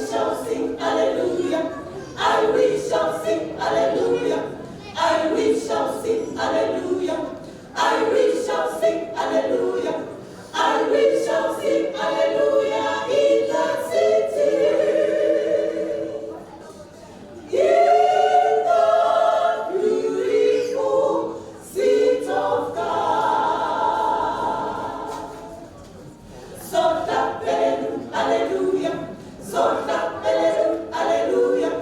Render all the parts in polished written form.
shall sing hallelujah. I we shall sing hallelujah. I we shall sing hallelujah. I we shall sing hallelujah. I we shall sing hallelujah in the city. In the beautiful city of God. Sohlabelelu, hallelujah. Sohlabelelu, hallelujah.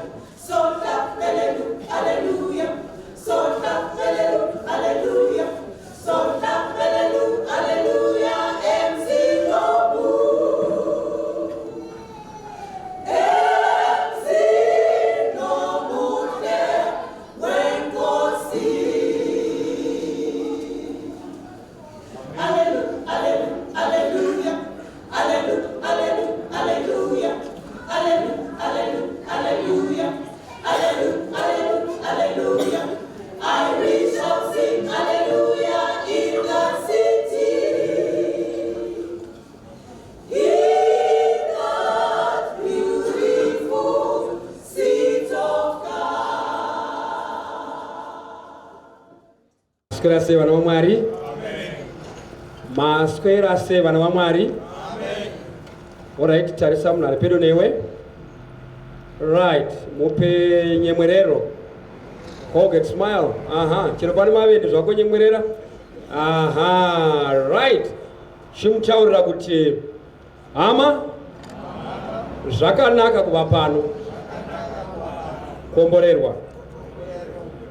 Sohlabelelu, hallelujah. Sohlabelelu, hallelujah. Sohlabelelu, hallelujah. Emzini omuhle. Emzini omuhle wenkosi. Hallelujah, hallelujah, hallelujah, hallelujah, hallelujah, hallelujah, hallelujah, hallelujah, hallelujah. I we shall sing hallelujah in the city. In that beautiful city of God. Maswera sei, vana vaMwari? Maswera sei, vana vaMwari? Alright, tarisa munhu ari pedo newe. Right, mupe nyemwerero. Colgate smile. Aha, chero pane mavende zvako, nyemwerera. Aha, right. Chimutaurira kuti, "Hama, zvakanaka kuva pano, komborerwa."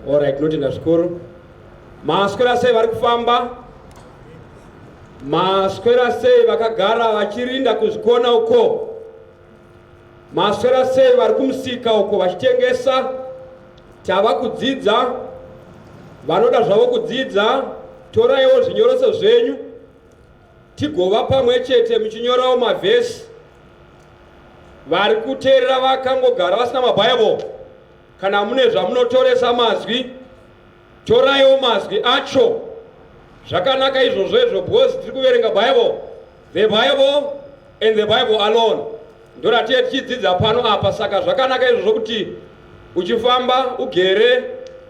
Alright, notenda zvikuru. Maswera sei vari kufamba? Maswera sei vakagara vachirinda kuzvikona uko? Maswera sei vari kumusika uko vachitengesa? Tava kudzidza. Vanoda zvavo kudzidza, toraiwo zvinyoroso zvenyu, tigova pamwe chete muchinyorawo mavhesi. Vari kuteerera vakangogara vasina mabhaibheri, kana mune zvamunotoresa mazwi, toraiwo mazwi acho. Zvakanaka izvozvo izvo, because tiri kuverenga Bible, the Bible and the Bible alone, ndoratiye tichidzidza pano apa. Saka zvakanaka izvozvo kuti uchifamba, ugere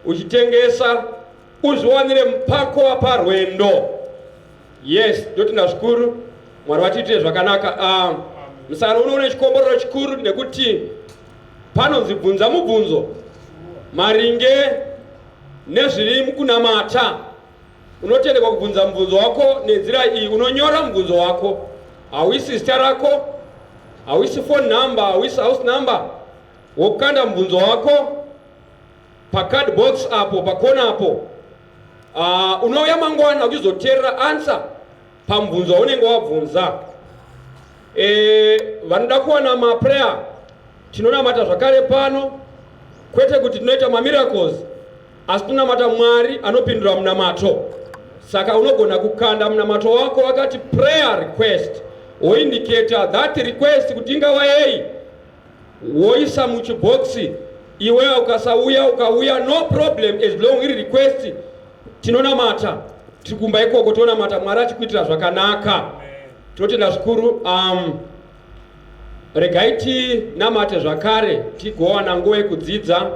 uchitengesa, uzviwanire mupako waparwendo. Yes, ndotenda zvikuru. Mwari vatiitire zvakanaka. Musangano uno une chikomborero chikuru nekuti panonzi bvunza mubvunzo maringe nezviri mukunamata. Unotenderwa kubvunza mubvunzo wako nenzira iyi: unonyora mubvunzo wako, hauisi zita rako, hauisi phone number, hauisi house number, wokanda mubvunzo wako pacard box apo pakona apo. Unouya mangwana uchizoteerera answer pamubvunzo waunenge wabvunza. Vanoda kuwana maprayer, tinonamata zvakare pano, kwete kuti tinoita mamiracles, asi tinonamata Mwari anopindura munamato. Saka unogona kukanda munamato wako wakati "prayer request", woindicata that request kuti ingava yei, woisa muchibhokisi. Iwe ukasauya, ukauya, no problem, as long iri request. Tinonamata tiri kumba ikoko, tonamata Mwari achikuitira zvakanaka. Tinotenda zvikuru. Regai tinamate zvakare, tigowana nguva yekudzidza.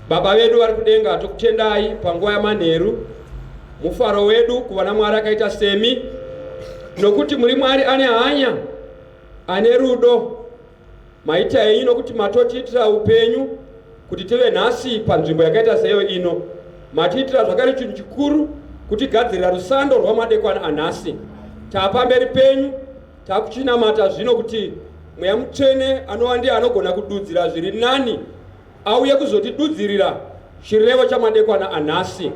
Baba vedu vari kudenga, tokutendai panguva yamanheru. Mufaro wedu kuva naMwari akaita semi, nokuti muri Mwari ane hanya, ane rudo. Maita henyu nokuti matotiitira upenyu kuti tive nhasi panzvimbo yakaita seiyo ino. Matiitira zvakare chinhu chikuru, kutigadzirira rusando rwamadekwana anhasi. Taapamberi penyu, takuchinamata zvino kuti Mweya Mutsvene, anova ndiye anogona kududzira zviri nani, auye kuzotidudzirira chirevo chamadekwana anhasi.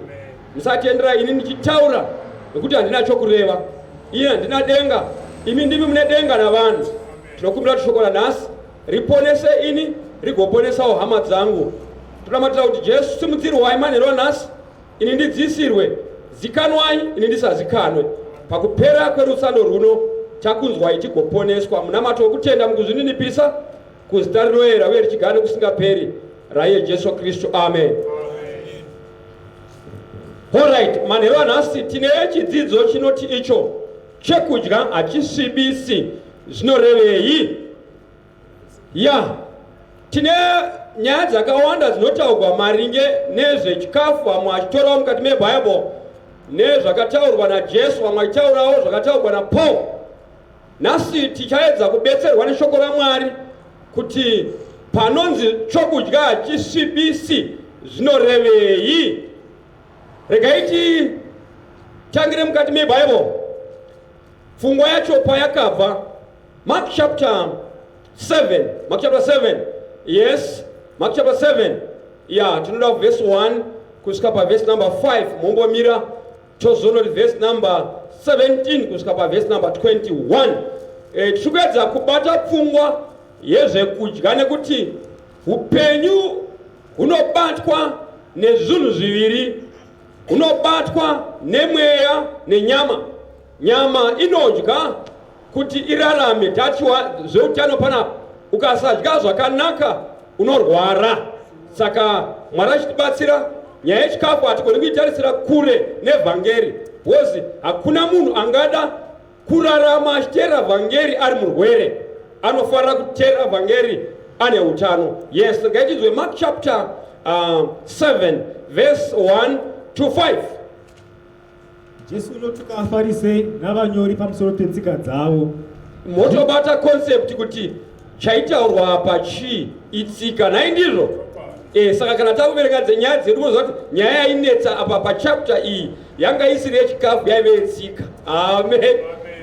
Musatendera ini ndichitaura, nekuti handina chokureva, iye handina denga, imi ndimi mune denga navanhu. Tinokumbira kuti shoko ranhasi riponese ini, rigoponesawo hama dzangu. Tonamatira kuti, Jesu, simudzirwai manheru anhasi, ini ndidzisirwe, zikanwai, ini ndisazikanwe. Pakupera kwerusando runo takunzwai, tigoponeswa. Munamato wokutenda mukuzvininipisa, kuzita rinoera uye richigara nekusingaperi raiye Jesu Kristu, amen. Alright, manheru anhasi tine chidzidzo chinoti icho "Chekudya hachisvibisi, zvinorevei?" Ya, tine nyaya dzakawanda dzinotaurwa maringe nezvechikafu, vamwe vachitorawo mukati meBhaibheri nezvakataurwa naJesu, vamwe vachitaurawo zvakataurwa naPaul. Nhasi tichaedza kubetserwa neshoko raMwari kuti panonzi chokudya hachisvibisi zvinorevei. Regai titangire mukati meBhaibheri, pfungwa yacho payakabva. Mark chapter 7, Mark chapter 7, yes, Mark chapter 7. Ya, tinoda verse 1 kusvika paverse number 5, mombomira, tozonoti verse number 17 kusvika paverse number 21. Tiri kuedza kubata pfungwa yezvekudya, nekuti upenyu hunobatwa nezvinhu zviviri, hunobatwa nemweya nenyama. Nyama inodya kuti irarame. Tachiwa zveutano panapa, ukasadya zvakanaka unorwara. Saka Mwari achitibatsira, nyaya yechikafu hatigoni kuitarisira kure nevhangeri, because hakuna munhu angada kurarama achiteerera vhangeri ari murwere. Anofanira kuteerera vhangeri ane utano. Yes, ngaitinzwe Mark chapter 7 verse 1 to 5. Jesu unotuka vaFarisei navanyori pamusoro petsika dzavo. Motobata concept kuti chaitaurwa apa chii? Itsika, nhai ndizvo? Saka kana takuverenga dzenyaya dzedu, moziva kuti nyaya yainetsa apa pachapter iyi yanga isiri yechikafu, yaive yetsika. Amen.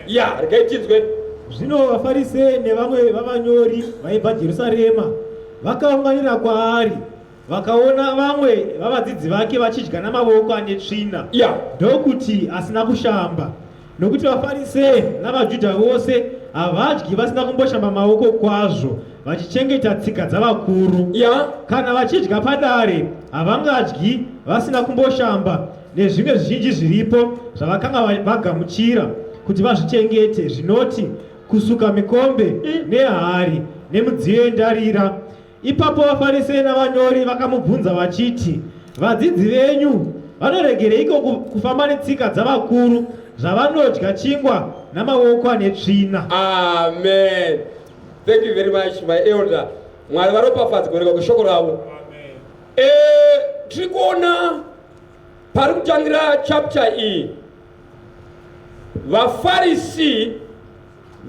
Ya, regai tinzwe. Zvino vaFarisei nevamwe vavanyori vaibva Jerusarema vakaunganira kwaari, vakaona vamwe vavadzidzi vake vachidya namavoko ane tsvina, ndokuti asina kushamba. Nokuti vaFarisei navaJudha vose havadyi vasina kumboshamba maoko kwazvo, vachichengeta tsika dzavakuru. Kana vachidya padare, havangadyi vasina kumboshamba, nezvimwe zvizhinji zviripo zvavakanga vagamuchira kuti vazvichengete, zvinoti kusuka mikombe nehari nemidziyo yendarira. Ipapo vaFarisei navanyori vakamubvunza vachiti, "Vadzidzi venyu vanoregereiko kufamba netsika dzavakuru, zvavanodya chingwa namaoko ane tsvina?" Amen. Thank you very much, my elder. Mwari varopafadze kuverenga kweshoko ravo. Tiri kuona pari kutangira chapter iyi, vaFarisi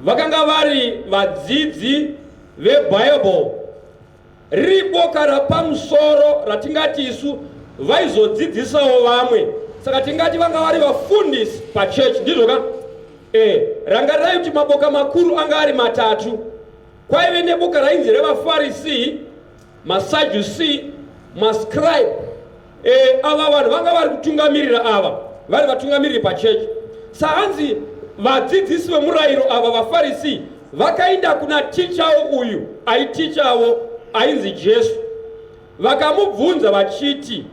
vakanga vari vadzidzi veBhaibheri, riri boka rapamusoro ratingati isu vaizodzidzisawo vamwe. Saka tingati vanga vari vafundisi pachechi, ndizvo ka? Rangarirai kuti maboka makuru anga ari matatu. Kwaive neboka rainzi revaFarisi, maSadducee, mascribe. Ava vanhu vanga vari kutungamirira, ava vari vatungamiriri pachechi. Sahanzi vadzidzisi vemurayiro ava, vaFarisi, vakaenda kuna tichawo uyu aitichawo ainzi Jesu, vakamubvunza vachiti,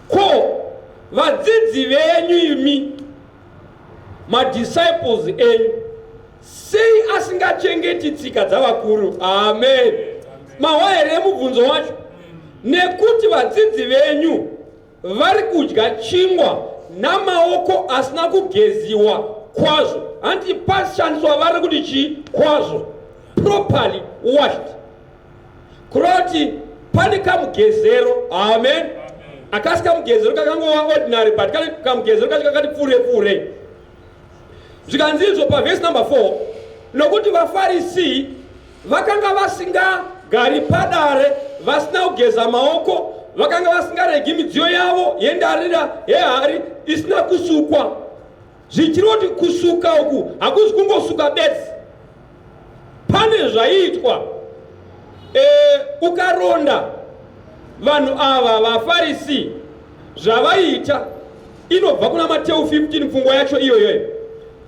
"Ko vadzidzi venyu imi, madisciples enyu, sei asingachengeti tsika dzavakuru?" Amen. Mahwa here mubvunzo wacho? "Nekuti vadzidzi venyu vari kudya chingwa namaoko asina kugeziwa kwazvo." Hanti pashandiswa vari kuti chii? Kwazvo, properly washed, kureva kuti pane kamugezero. Amen. Akasi kamugezero kakangova ordinary, but kane kamugezero kacho kakati pfuure pfuure. Zvikanzi izvo pavhesi number 4, "Nokuti vaFarisi vakanga vasingagari padare vasina kugeza maoko, vakanga vasingaregi midziyo yavo yendarira yehari isina kusukwa." Zvichireva kuti kusuka uku hakuzi kungosuka bedzi, pane zvaiitwa. Ukaronda vanhu ava vaFarisi zvavaiita, inobva kuna Mateu 15 pfungwa yacho iyoyoyo.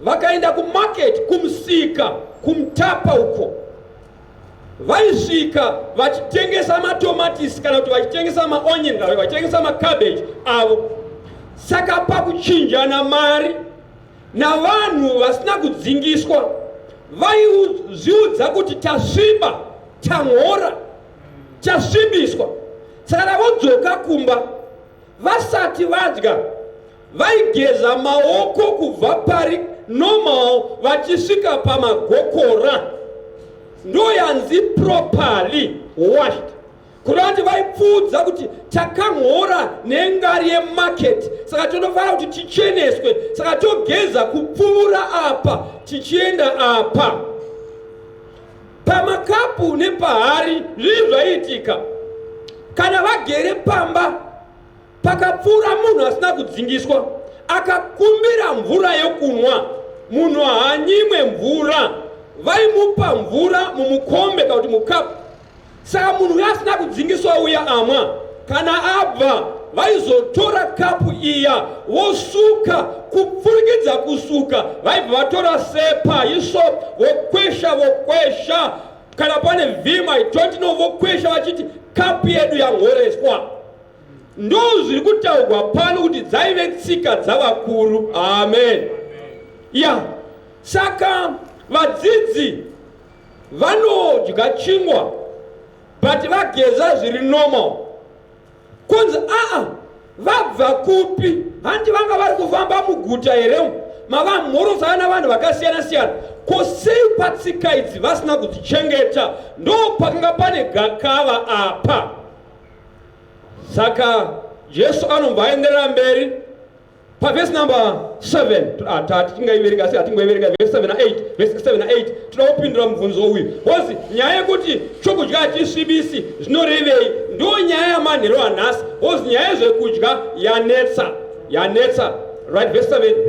Vakaenda kumarket, kumusika, kumutapa uko, vaisvika vachitengesa matomatisi kana kuti vachitengesa maonion kana vachitengesa macabbage avo. Saka pakuchinjana mari navanhu vasina kudzingiswa, vaizviudza kuti tasviba, tanhora, tasvibiswa. Saka navodzoka kumba, vasati vadya, vaigeza maoko kubva pari normal vachisvika pamagokora. Ndo. Zvainzi properly washed. Kureva kuti vaipfuudza kuti takamhora nengari yemarket, saka tinofanira kuti ticheneswe, saka togeza kupfuura apa tichienda apa. Pamakapu nepahari zvii zvaiitika kana vagere pamba pakapfuura munhu asina kudzingiswa akakumbira mvura yokunwa, munhu haanyimwe mvura, vaimupa mvura mumukombe kana kuti mukapu. Saka munhu uya asina kudzingiswa uya amwa, kana abva vaizotora kapu iya vosuka. Kupfurikidza kusuka vaibva vatora sepa isop vokwesha vokwesha, kana pane vim I don't know, vokwesha vachiti kapu yedu yanhoreswa. Ndo zviri kutaurwa pano kuti dzaive tsika dzavakuru. Amen. Ya, saka vadzidzi vanodya chingwa but vageza zviri normal. Kunzi aa vabva kupi? Hanti vanga vari kufamba muguta here mavamhorosana navanhu vakasiyana siyana? Ko sei patsika idzi vasina kudzichengeta? Ndo pakanga pane gakava apa. Saka Jesu anobva aenderera mberi pavhesi number 7. Tatingaiverenga asi hatingoiverenga. Vhesi 7 na8, vhesi 7 na8, toda kupindura mubvunzo uyu because nyaya yekuti chokudya hachisvibisi zvinorevei ndo nyaya yamanhero anhasi, because nyaya yezvekudya yanetsa, yanetsa. Right, verse 7,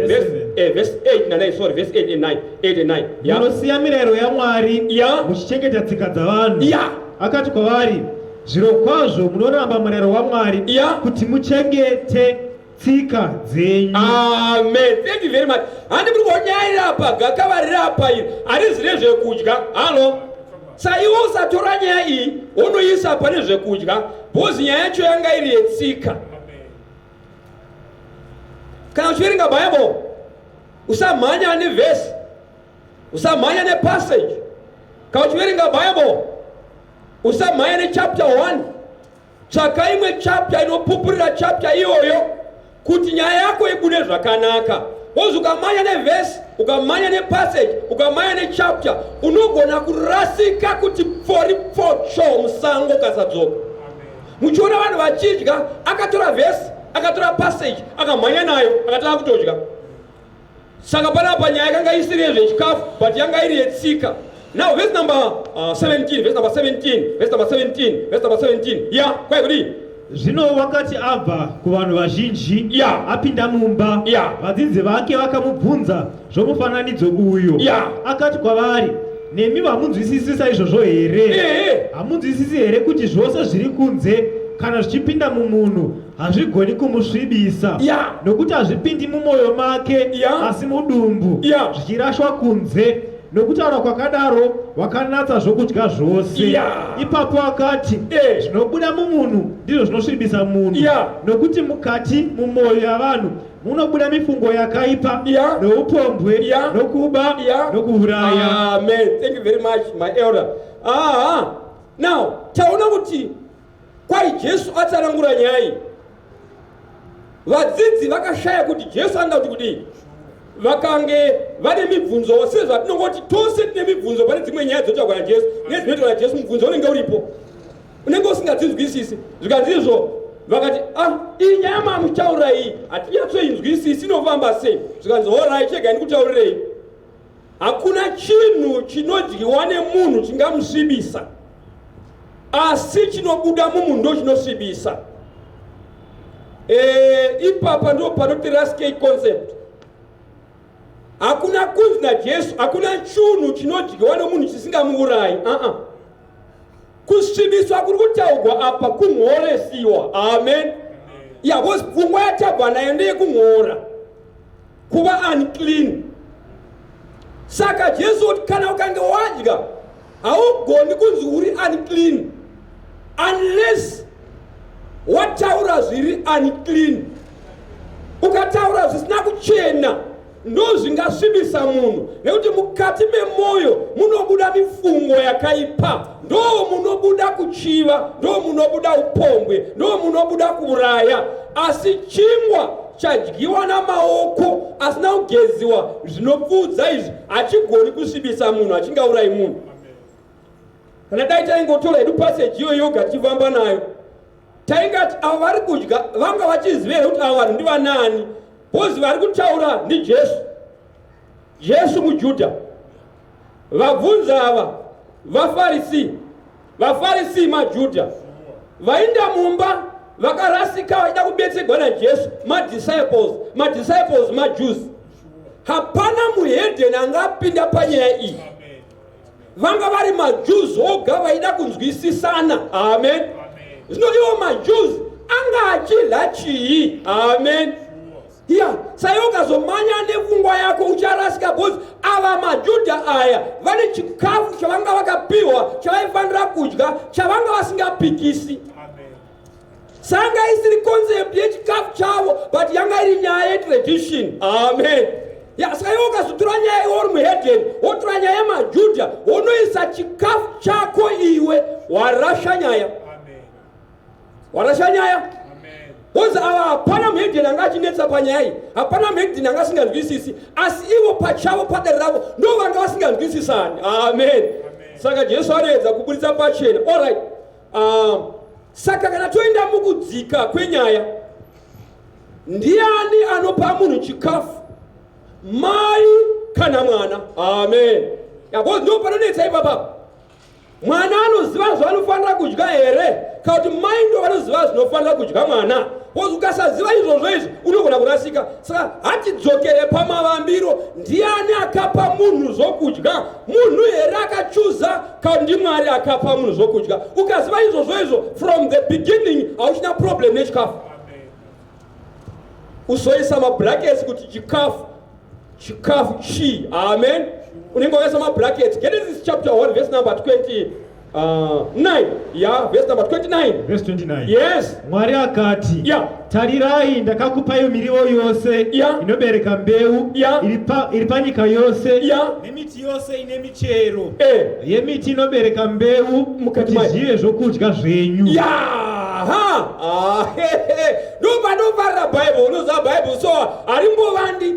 verse 8 na 9, sorry, verse 8 and 9, 8 and 9. Yeah. Munosiya mirayiro yaMwari muchichengeta tsika dzavanhu. Akati kwavari, zvirokwazvo munoramba murayiro waMwari kuti muchengete tsika dzenyu. Amen. Thank you very much. Handi muri kuona nyaya iri apa, gakava riri apa iri harizi rezvekudya. Halo, saiwo usatora nyaya iyi unoisa pane zvekudya, because nyaya yacho yanga iri yetsika. Kana uchiverenga Bible, usamhanya nevhesi, usamhanya nepassage. Kana uchiverenga Bible, usamhanya nechapter 1. Tsvaka imwe chapter inopupurira chapter iyoyo kuti nyaya yako ibude zvakanaka. Because ukamhanya nevhesi, ukamhanya nepassage, ukamhanya nechapter, unogona kurasika kuti pfori pfocho musango kasadzoka. Muchiona vanhu vachidya, akatora vhesi, akatora passage, akamhanya nayo, akatanga kutodya. Saka panapa nyaya yakanga isiri yezvechikafu, but yanga iri yetsika. Now verse number 17, verse number 17, verse number 17, verse number 17. Yeah, kwai kudii? Zvino wakati abva kuvanhu vazhinji, apinda mumba, vadzidzi vake vakamubvunza zvomufananidzo uyu. Akati kwavari, nemi hamunzwisisi saizvozvo here? Hamunzwisisi here kuti zvose zviri kunze kana zvichipinda mumunhu hazvigoni kumusvibisa? Nokuti hazvipindi mumwoyo make, asi mudumbu, zvichirashwa kunze. Nokutaura kwakadaro wakanatsa zvokudya zvose. Ipapo akati, zvinobuda mumunhu ndizvo zvinosvibisa munhu. Nokuti mukati mumwoyo yavanhu munobuda mifungo yakaipa, noupombwe, nokuba, nokuuraya. Amen. Thank you very much, my elder. Aha. Now taona kuti kwai Jesu atsanangura nyaya iyi, vadzidzi vakashaya kuti Jesu anoda kuti kudii. Vakange vane mibvunzo, sezvatinongoti tose tine mibvunzo pane dzimwe nyaya dzinotaurwa naJesu nedzinoitwa naJesu. Mubvunzo unenge uripo, unenge usingadzinzwisisi. Zvikanzi izvo, vakati, ah, iyi nyaya mamuchitaurira iyi hatinyatsoinzwisisi, inofamba sei? Zvikanzi, horai, chegai ndikutaurirei. Hakuna chinhu chinodyiwa nemunhu chingamusvibisa, asi chinobuda mumunhu ndo chinosvibisa. Ipapa ndo panoti raskei concept. Hakuna kunzi naJesu hakuna chinhu chinodyiwa nemunhu chisingamuurayi. Uh-uh. Kusvibiswa kuri kutaurwa apa kumhoresiwa. Amen. Ya, because pfungwa yatabva nayo ndeyekumhora, kuva unclean. Saka Jesu kuti kana ukange wadya haugoni kunzi uri unclean unless wataura zviri unclean. Ukataura zvisina kuchena ndo zvingasvibisa munhu, nekuti mukati memwoyo munobuda mifungo yakaipa, ndo munobuda kuchiva, ndo munobuda upombwe, ndo munobuda kuuraya. Asi chingwa chadyiwa namaoko asina kugeziwa zvinopfuudza izvi hachigoni kusvibisa munhu, hachingaurayi munhu. Kana dai taingotora hedu passage iyo yoga tichifamba nayo, taingati ava vari kudya vanga vachiziva here kuti ava vanhu ndivanaani? Bhozi vari kutaura ndiJesu. Jesu muJudha. Vabvunza ava vaFarisi, vaFarisi maJudha. Vainda mumba vakarasika vachida kubetserwa naJesu, madisciples, madisciples maJews. Hapana muhedheni angapinda panyaya iyi. Vanga vari maJews oga vaida kunzwisisana. Amen. Zvino iwo maJews anga achidya chii? Amen. Ya, saiwe ukazomanya nepfungwa yako ucharasika, because ava maJudha aya vane chikafu chavanga vakapiwa chavaifanira kudya chavanga vasingapikisi. Sanga isiri concept yechikafu chavo, but yanga iri nyaya yetradition. Amen. Ya, saka iwe ukazotora nyaya iwe uri muhedheni, wotora nyaya yemaJudha, wonoisa chikafu chako iwe, warasha nyaya. Warasha nyaya. Because ava hapana muhedheni anga achinetsa panyaya iyi, hapana muhedheni anga asinganzwisisi, asi ivo pachavo padare ravo ndo vanga vasinganzwisisani. Amen. Saka Jesu anoedza kuburitsa pachena. Alright. Saka kana toenda mukudzika kwenyaya, ndiani anopa munhu chikafu, mai kana mwana? Amen. Because ndo panonetsa ipapa. Mwana anoziva zvaanofanira kudya here, kana kuti mai ndo vanoziva zvinofanira kudya mwana? Because ukasaziva izvozvo izvi unogona kurasika. Saka hatidzokere pamavambiro. Ndiani akapa munhu zvokudya? Munhu here akachuza, kana ndiMwari akapa munhu zvokudya? Ukaziva izvozvo izvo from the beginning, hauchina problem nechikafu. Usoisa mabrackets kuti chikafu, chikafu chii. Amen. Unenge wakaisa mabrackets. Genesis chapter 1 verse number 29. Yeah, verse number 29. Verse 29. Yes. Mwari akati, Tarirai, ndakakupai miriwo yose inobereka mbeu iri panyika yose, nemiti yose ine michero yemiti inobereka mbeu, Mukati kuti mayo. zvive zvokudya zvenyu. Yaha, ndopanofarira Bible. Unoziva Bible so harimbovandi.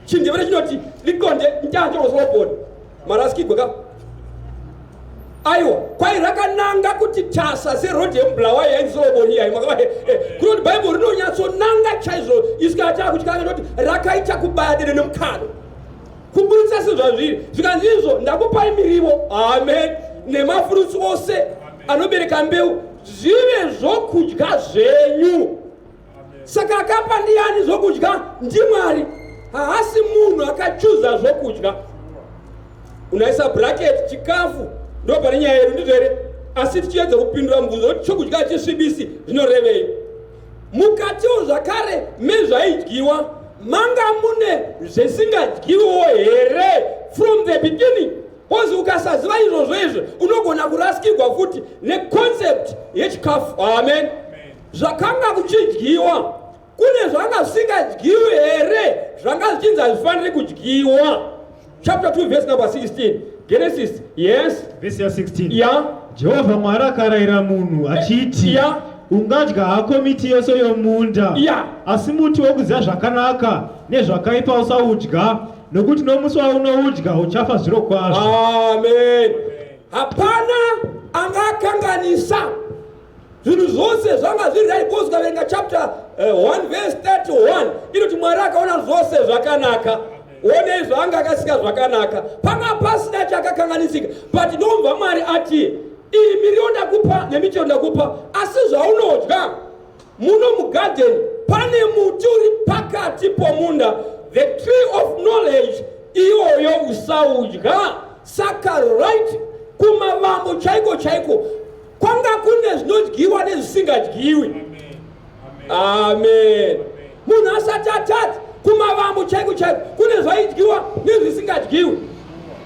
Chindevere chinoti likonde ntanjorosoloboni marasikigwe ka aiwa kwai rakananga kuti tasa serodhi yemubulawayo yainzi Solomoni iyai makava kunoti Bhaibheri rinonyatsonanga chaizvo. Isu kana takutyanga noti rakaita kubaya dede nemukano kuburitsa sezvazviri. Zvikanzi izvo, ndakupai mirivo, amen, nemafurutsi ose anobereka mbeu, zvive zvokudya zvenyu. Saka akapa ndiani zvokudya? NdiMwari, haasi munhu akachuza zvokudya. Unaisa bracket chikafu, ndo pane nyaya yedu, ndizvo here? Asi tichiedza kupindura mubvunzo wekuti chokudya chisvibisi zvinorevei. Mukatiwo zvakare mezvaidyiwa manga mune zvisingadyiwiwo here from the beginning? Because ukasaziva izvozvo izvo unogona kurasikirwa futi neconcept yechikafu. Amen. Zvakanga kuchidyiwa, kune zvanga zvisingadyiwi here, zvanga zvichinzi hazvifaniri kudyiwa? Chapter 2 verse number 16, Genesis. Yes. Vhesi ya16. Ya. Jehovha Mwari akarayira munhu achiti, Ungadya hako miti yose yomunda, asi muti wokuziva zvakanaka nezvakaipa usaudya, nokuti nomusi waunoudya uchafa zvirokwazvo. Amen. Hapana angakanganisa, zvinhu zvose zvanga zviri right, because ukaverenga chapter 1 verse 31 inoti Mwari akaona zvose zvakanaka. Onei zvaanga akasika zvakanaka, panga pasina chakakanganisika. But ndomva Mwari ati, iyi miriwo ndakupa nemichero ndakupa, asi zvaunodya muno mugadheni pane muti uri pakati pomunda, the tree of knowledge, iyoyo usaudya. Saka right kumavambo chaiko chaiko kwanga kune zvinodyiwa nezvisingadyiwi. Amen. Munhu asati atadza, kumavambo chaiko chaiko kune zvaidyiwa nezvisingadyiwi.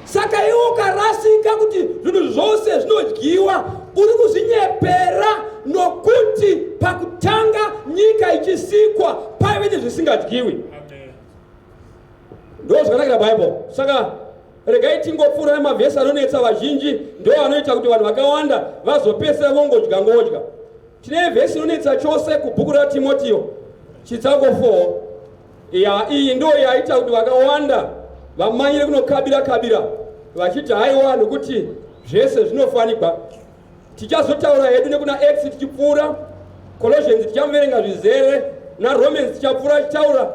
Saka iwe ukarasika kuti zvinhu zvose zvinodyiwa, uri kuzvinyepera, nokuti pakutanga nyika ichisikwa paive nezvisingadyiwi. Ndo zvakanakira Bhaibheri. Saka regai tingopfuura nemavhesi anonetsa vazhinji, ndo anoita kuti vanhu vakawanda vazopesera vongodya ngodya. Tine vhesi inonetsa chose kubhuku raTimotiyo chitsauko 4. Ya, iyi ndo yaita kuti vakawanda vamanyire kunokabira kabira vachiti haiwa, nokuti Zvese zvinofanigwa. Tichazotaura hedu nekuna Acts tichipfuura, Colossians tichamuverenga zvizere, naRomans tichapfuura tichitaura,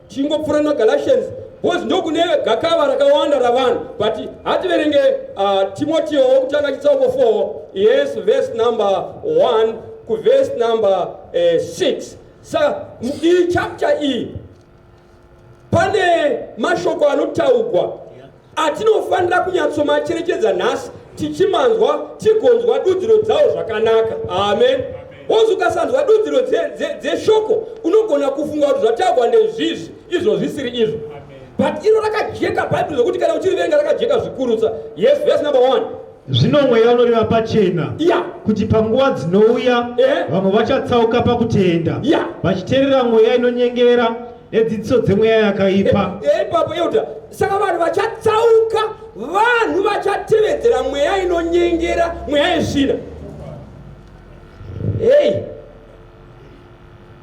tichingopfuura naGalatians because ndokune gakava rakawanda ravanhu but hativerenge uh, Timoteo wokutanga chitsauko 4 yes verse number 1 kuverse number 6 uh, saka iyi chapter iyi Pane mashoko anotaugwa atinofanira kunyatsomacherechedza nhasi tichimanzwa tigonzwa dudziro dzawo zvakanaka. Amen. Wozi ukasanzwa dudziro dzeshoko unogona kufunga kuti zvataugwa ndezvizvi izvo zvisiri izvo. But iro rakajeka Bhaibheri zvokuti kana uchiriverenga rakajeka zvikurutsa. Yes, verse number 1. Zvino Mweya unoreva pachena yeah. kuti panguva dzinouya eh. vamwe vachatsauka pakutenda yeah. vachiteerera mweya inonyengera nedzidziso dzemweya yakaipa eh, ipapo eh, euta saka vanhu vachatsauka vanhu vachatevedzera mweya inonyengera mweya yesvina hei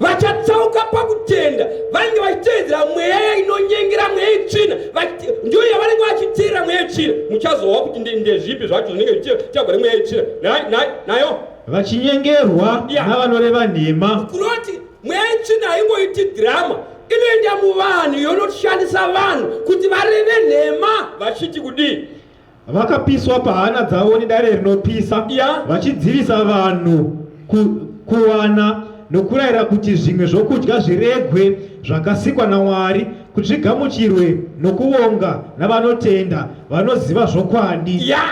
vachatsauka pakutenda vanenge vachiteedzera mweya inonyengera mweya itsvina ndiyo yavanenge vachiteera mweya itsvina muchazowa kuti ndezvipi zvacho zvinenge zvichitagwa nemweya itsvina nayo vachinyengerwa navanoreva nhema kunoti mweya itsvina haingoiti dhirama inoenda muvanhu yonoshandisa vanhu kuti vareve nhema vachiti kudii Vakapiswa pahana dzavo nedare rinopisa, yeah. Vachidzivisa vanhu ku, kuwana nokurayira kuti zvimwe zvokudya zviregwe zvakasikwa naMwari kuti zvigamuchirwe nokuvonga navanotenda vanoziva zvokwadi. Ya,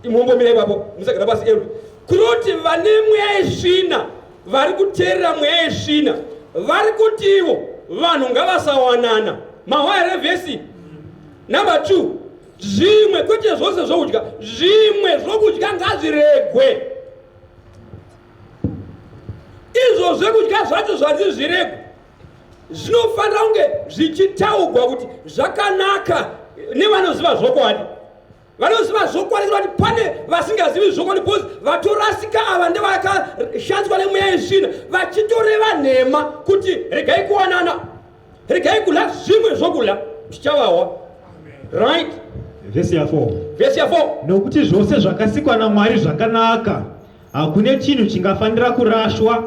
imombomira ipapo, musagara pasi elder. Kunoti vane mweya yesvina vari kuteerera mweya yesvina vari kutiwo vanhu ngavasawanana. Mahwa here vhesi number 2 Zvimwe, kwete zvose zvokudya, zvimwe zvokudya ngazviregwe. Izvo zvekudya zvacho zvanzi zviregwe zvinofanira kunge zvichitaugwa kuti zvakanaka nevanoziva zvokwadi. Vanoziva zvokwadi kuti pane vasingazivi zvokwadi because vatorasika ava ndevakashandiswa nemweya yesvina vachitoreva nhema kuti regai kuwanana. Regai kudya zvimwe zvokudya zvichavawa. Right? Vhesi ya 4. Vhesi ya 4. Nokuti zvose zvakasikwa naMwari zvakanaka, hakune chinhu chingafanira kurashwa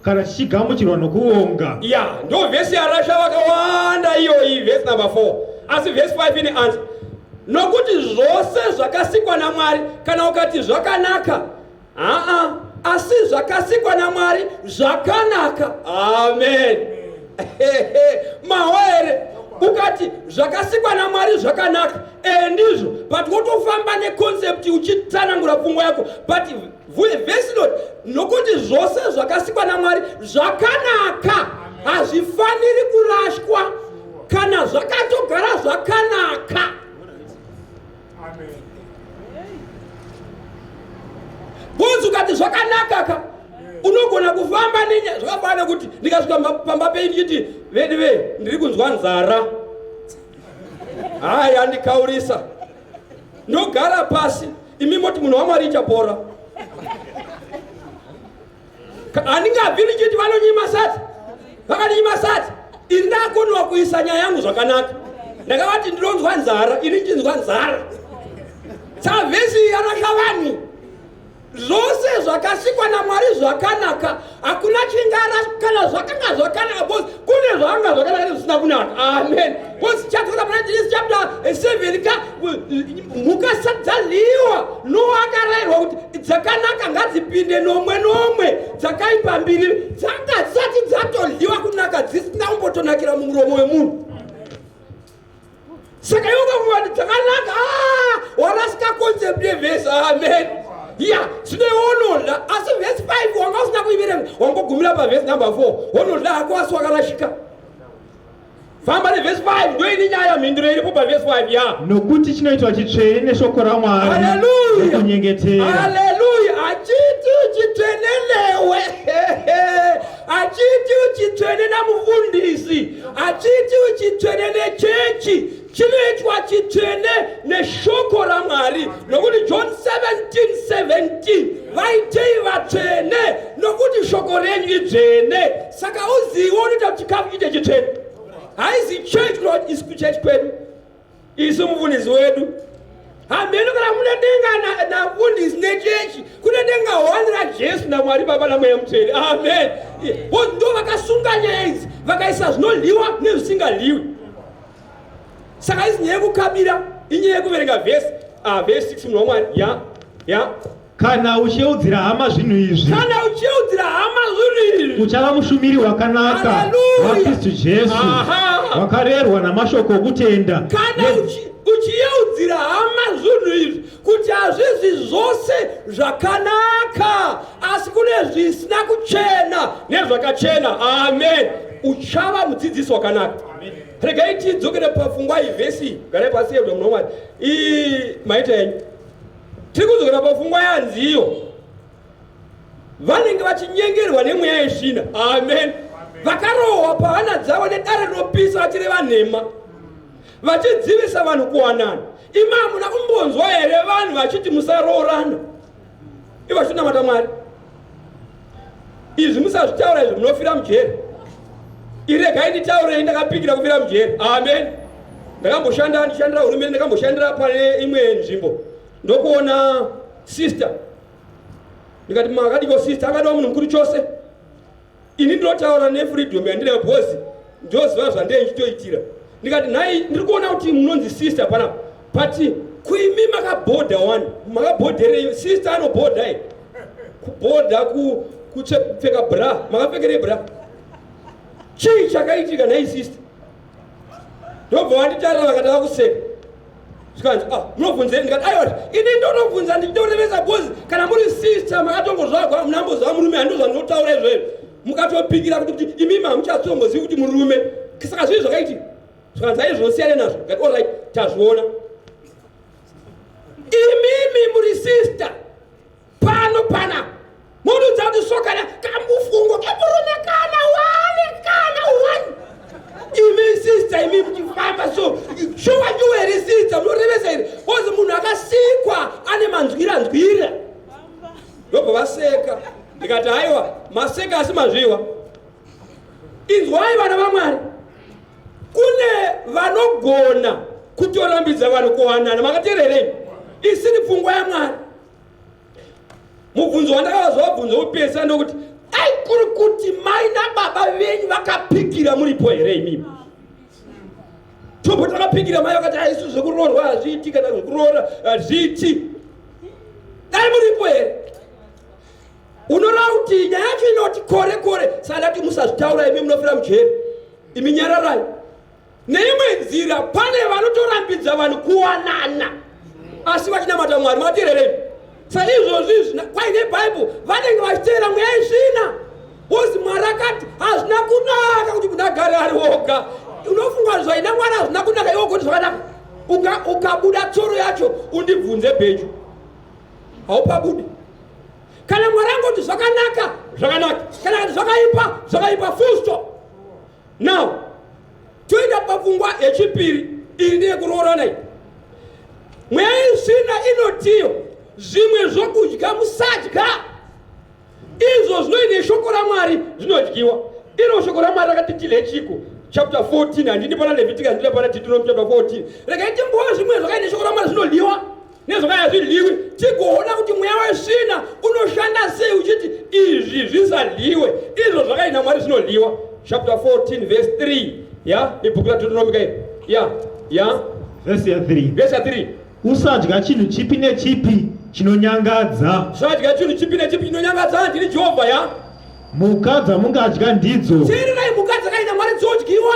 kana chichigamuchirwa nokuvonga. Ya, ndo vhesi yarasha vakawanda iyoyi, vhesi number 4. Asi vhesi 5 ine answer. Nokuti zvose zvakasikwa naMwari, kana ukati zvakanaka, Aa, asi zvakasikwa naMwari zvakanaka. Amen. Mahwa here? Ukati zvakasikwa naMwari zvakanaka. Eh, ndizvo. But wotofamba neconcept uchitsanangura pfungwa yako. But vhesi inoti nokuti zvose zvakasikwa naMwari zvakanaka. Hazvifaniri kurashwa kana zvakatogara zvakanaka. Bvunzi ukati zvakanaka ka unogona kufamba nenya zvakafanana nekuti ndikasvika pamba penyu ndichiti vedu ve ndiri kunzwa nzara haya ndikaurisa ndogara pasi imi moti munhu wamwari ichapora Handingabvi ndichiti vanonyima sadza, vakandinyima sadza. Ini ndakoniwa kuisa nyaya yangu zvakanaka. Ndakavati ndinonzwa nzara, ini ndichinzwa nzara. Saka vhesi iyi yarasha vanhu. Zvose zvakasikwa naMwari zvakanaka, hakuna chingara kana zvakanga zvakanaka because kune zvakanga zvakanaka nezvisina kunaka. Amen. Because chapter pana Genesis chapter 7 ka mhuka dzadyiwa Noa akarayirwa kuti dzakanaka ngadzipinde nomwe nomwe dzakaipa mbiri dzanga dzisati dzatodyiwa kunaka dzisina kumbotonakira mumuromo wemunhu saka iwe ukafunga kuti dzakanaka ah, warasika concept yevhesi amen ya zvino iwe unodla asi vhesi 5 wanga usina kuiverenga wangogumira pavhesi number 4 wonodla hako asi wakarashika Famba nevhesi 5 ndoini nyaya mhinduro iripo pavhesi 5 ya. Nokuti chinoitwa chitsvene neshoko raMwari. Haleluya. Nokunyengetera. Haleluya. Achiti chitsvene newe. Achiti chitsvene namufundisi. Achiti chitsvene nechechi. Chinoitwa chitsvene neshoko raMwari. Nokuti John 17 17 vaitei vatsvene nokuti shoko renyu idzvene. Saka uzive unoita kuti chikafu chiite chitsvene. Haizi church kuti isu kuchechi kwedu, isu mufundisi wedu. Hameno kana mune denga namfundisi nechechi kune denga hwani rajesu namwari baba namweya mutsvene amen ndo vakasunga nyaya idzi vakaisa zvinodyiwa nezvisingadyiwi saka izi nyaya yekukabira inyaya yekuverenga vhesi ah, vhesi 6 munhu wamwari ya ya Kana uchiyeudzira hama zvinhu izvi, kana uchiyeudzira hama zvinhu izvi, uchava mushumiri wakanaka Hallelujah. waKristu Jesu, Aha. wakarerwa namashoko okutenda. Kana uchiyeudzira hama zvinhu izvi, kuti hazvizi zvose zvakanaka, asi kune zvisina kuchena nezvakachena. Amen. Uchava mudzidzisi wakanaka. Regai tidzokere pafungwa iyi vhesi, garai pasi yebwa munhu waMwari. Iyi maita henyu. Tiri kudzokera pafungwa yanziyo. Vanenge vachinyengerwa nemweya yesvina. Amen. Vakarohwa pahana dzavo nedare rinopisa vachireva nhema. Vachidzivisa vanhu kuwanana. Imi hamuna kumbonzwa here vanhu vachiti musaroorana? Ivo vachinamata Mwari. Izvi musazvitaura izvi munofira mujeri. Iregai nditaurei ndakapikira kufira mujeri. Amen. Ndakamboshanda ndichishandira hurumende ndakamboshandira pane imwe nzvimbo ndokuona sister ndikati makadiko sister akadiwa munhu mukuru chose ini ndinotaura nefreedom yandinayo because ndoziva zvandee ndichitoitira ndikati nhai ndiri kuona kuti munonzi sister panapa but kuimi makabhodha wani makabhodherei sister anobhodha i kubhodha kupfeka bra makapfekerei bra chii chakaitika nhai sister ndobva vanditarira vakati vakuseka zvikanzi ah munobvunzei ndikati aiwa ini ndonobvunza ndichitorevesa bhozi kana muri sister makatongozvagwa munambozva murume handizvo zvandinotaura izvozvo mukatopikira kuti kuti imimi hamuchatsongozivi kuti murume saka zvii zvakaitika zvikanzi aizvosiyane nazvo ndikati allright tazviona imimi muri sister pano pana munudza kuti sokana kamufungo kemurume kana one kana one imi sister imi muchifamba so shuwa shuwa here sister munorevesa here ozi munhu akasikwa ane manzwira nzwira ndobva vaseka ndikati haiwa maseka asi mazviwa inzwai vana vamwari kune vanogona kutorambidza vanhu kuwanana makateererei isiri pfungwa yamwari mubvunzo wandakavazovabvunza wopesa ndokuti dai kuri kuti mai nababa venyu vakapikira muripo here imimi topo takapikira mai vakati aisu zvekuroorwa hazviiti kana zvekuroora hazviiti dai muripo here unoreva kuti nyaya yacho inoti kore kore saka ndati musazvitaura imi munofira mujeri imi nyararai Neimwe nzira pane vanotorambidza vanhu kuwanana asi vachinamata Mwari. Matererei saizvozvi izvi kwaine Bible vanenge vachiteera mweya isvina wozi Mwari akati hazvina kunaka kuti munhu agare ari woga. Unofunga zvaina Mwari hazvina kunaka iwe ugoti zvakanaka. Ukabuda tsoro yacho undibvunze bheju haupabudi. Kana Mwari angoti zvakanaka zvakanaka, kana akati zvakaipa zvakaipa, full stop. Now toenda papfungwa yechipiri iyi ndeyekuroorana iyi. Mweya yesvina inotiyo zvimwe zvokudya musadya izvo zvinoine shoko raMwari zvinodyiwa. Iro shoko raMwari rakati tidye chiko chapter 14 handini pana Leviticus handina pana Deuteronomy chapter 14 regai timboona zvimwe zvakaine shoko raMwari zvinodyiwa nezvakaya zvidyiwe tigoona kuti mweya wesvina unoshanda sei uchiti izvi zvisadyiwe izvo zvakaina mwari zvinodyiwa chapter 14 verse 3 ya ibhuku radeuteronomika iri ya ya verse ya 3 verse ya 3 usadya chinhu chipi nechipi chinonyangadza usadya chinhu chipi nechipi chinonyangadza ndini jehovha ya mhuka dzamungadya ndidzo teererai mhuka dzakaina mwari dzodyiwa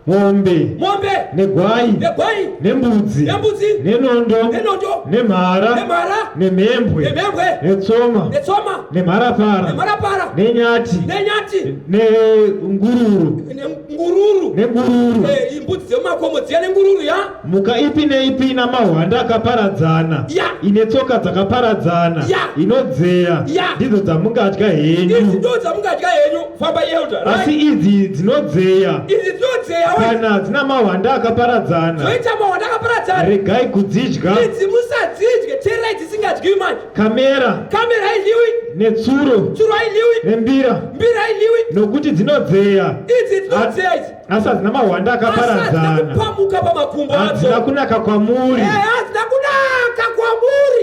mombe mombe negwai negwai nembudzi nembudzi nenondo nenondo nemhara nemhara nemhembwe nemhembwe netsoma netsoma nemharapara nemharapara nenyati nenyati nengururu nengururu nengururu eh, imbudzi dzemumakomo dziya nengururu ya Mhuka ipi neipi ina mahwanda akaparadzana, Ya. ine tsoka dzakaparadzana, Ya. inodzeya, Ya. ndidzo dzamungadya Idzi henyu. ndo dzamungadya henyu. Famba elder. Right? Asi idzi dzinodzeya Idzi dzinodzeya Kana dzina mahwanda akaparadzana. Zvoita mahwanda akaparadzana. Regai kudzidya. Idzi musadzidye, teererai dzisingadyiwi manje. Kamera. Kamera haidyiwi. Netsuro. Tsuro haidyiwi. Nembira. Mbira haidyiwi. Nokuti dzinodzeya. Idzi dzinodzeya idzi. Asi hadzina mahwanda akaparadzana. Asi kupamuka pamakumbo adzo. Hadzina kunaka kwamuri. Eh, hadzina kunaka kwamuri.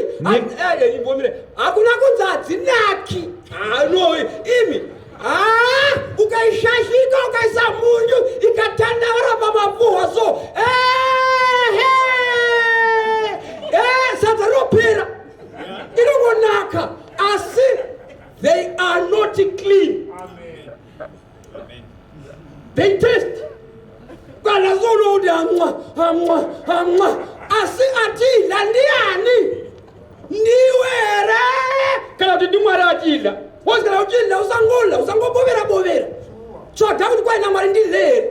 Eh, imbomire. Hakuna kunzi hadzinaki. Ah, no, imi. Ah, ukaishashika ukaisa munyu ikatandavara pamapuhwa so. Eh, eh, sadza rinopera. Inongonaka asi they are not clean. Amen. They taste. Kana sono kuti amwa amwa amwa asi atidla ndiani? Ndiwe here? Kana kuti ndiMwari atidla? Wozi kana uchidla usangola usangobovera bovera. Tsvaga kuti kwaina Mwari ndidle here?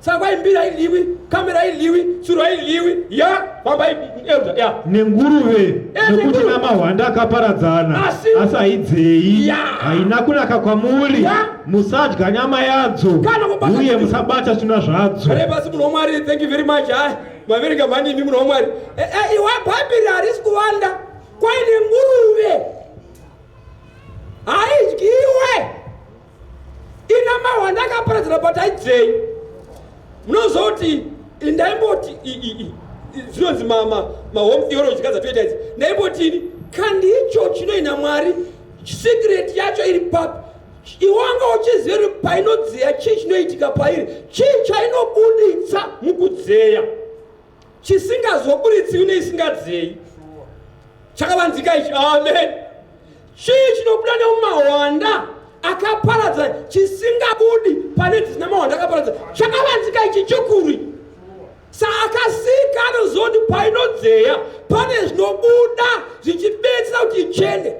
Saka kwai mbira haidyiwi, kamera haidyiwi, tsuro haidyiwi. Ya, famba elder, ya. Nenguruve Eh, nekuti nenguruve. namahwanda akaparadzana Asi- asi haidzei Ya. haina kunaka kwamuri Ya. musadya nyama yadzo Kana kubata uye chitunha. musabata zvitunha zvadzo Kare pasi munhu waMwari, thank you very much. Hai, maverenga mhani imi munhu waMwari. Eh, eh, iwa Bhaibheri harisi kuwanda. Kwaine nguruve. Haidyiwe. Ina mahwanda akaparadzana but haidzei. Munozoti ndaimboti zvinonzi mahome theology kadza toita idzi. Ndaimbotini kandicho chinoina Mwari secret yacho iri papi. Iwanga uchiziva kuti painodzeya chii chinoitika pairi, chii chainobuditsa mukudzeya chisingazobuditsiwi neisingadzei. Chakavanzika ichi. Amen. Chii chinobuda nemumahwanda akaparadza chisingabudi pane dzisina mahwanda akaparadza? Chakavanzika ichi chikuru. Saakasika anoziva kuti painodzeya pane zvinobuda zvichibetsera kuti ichene.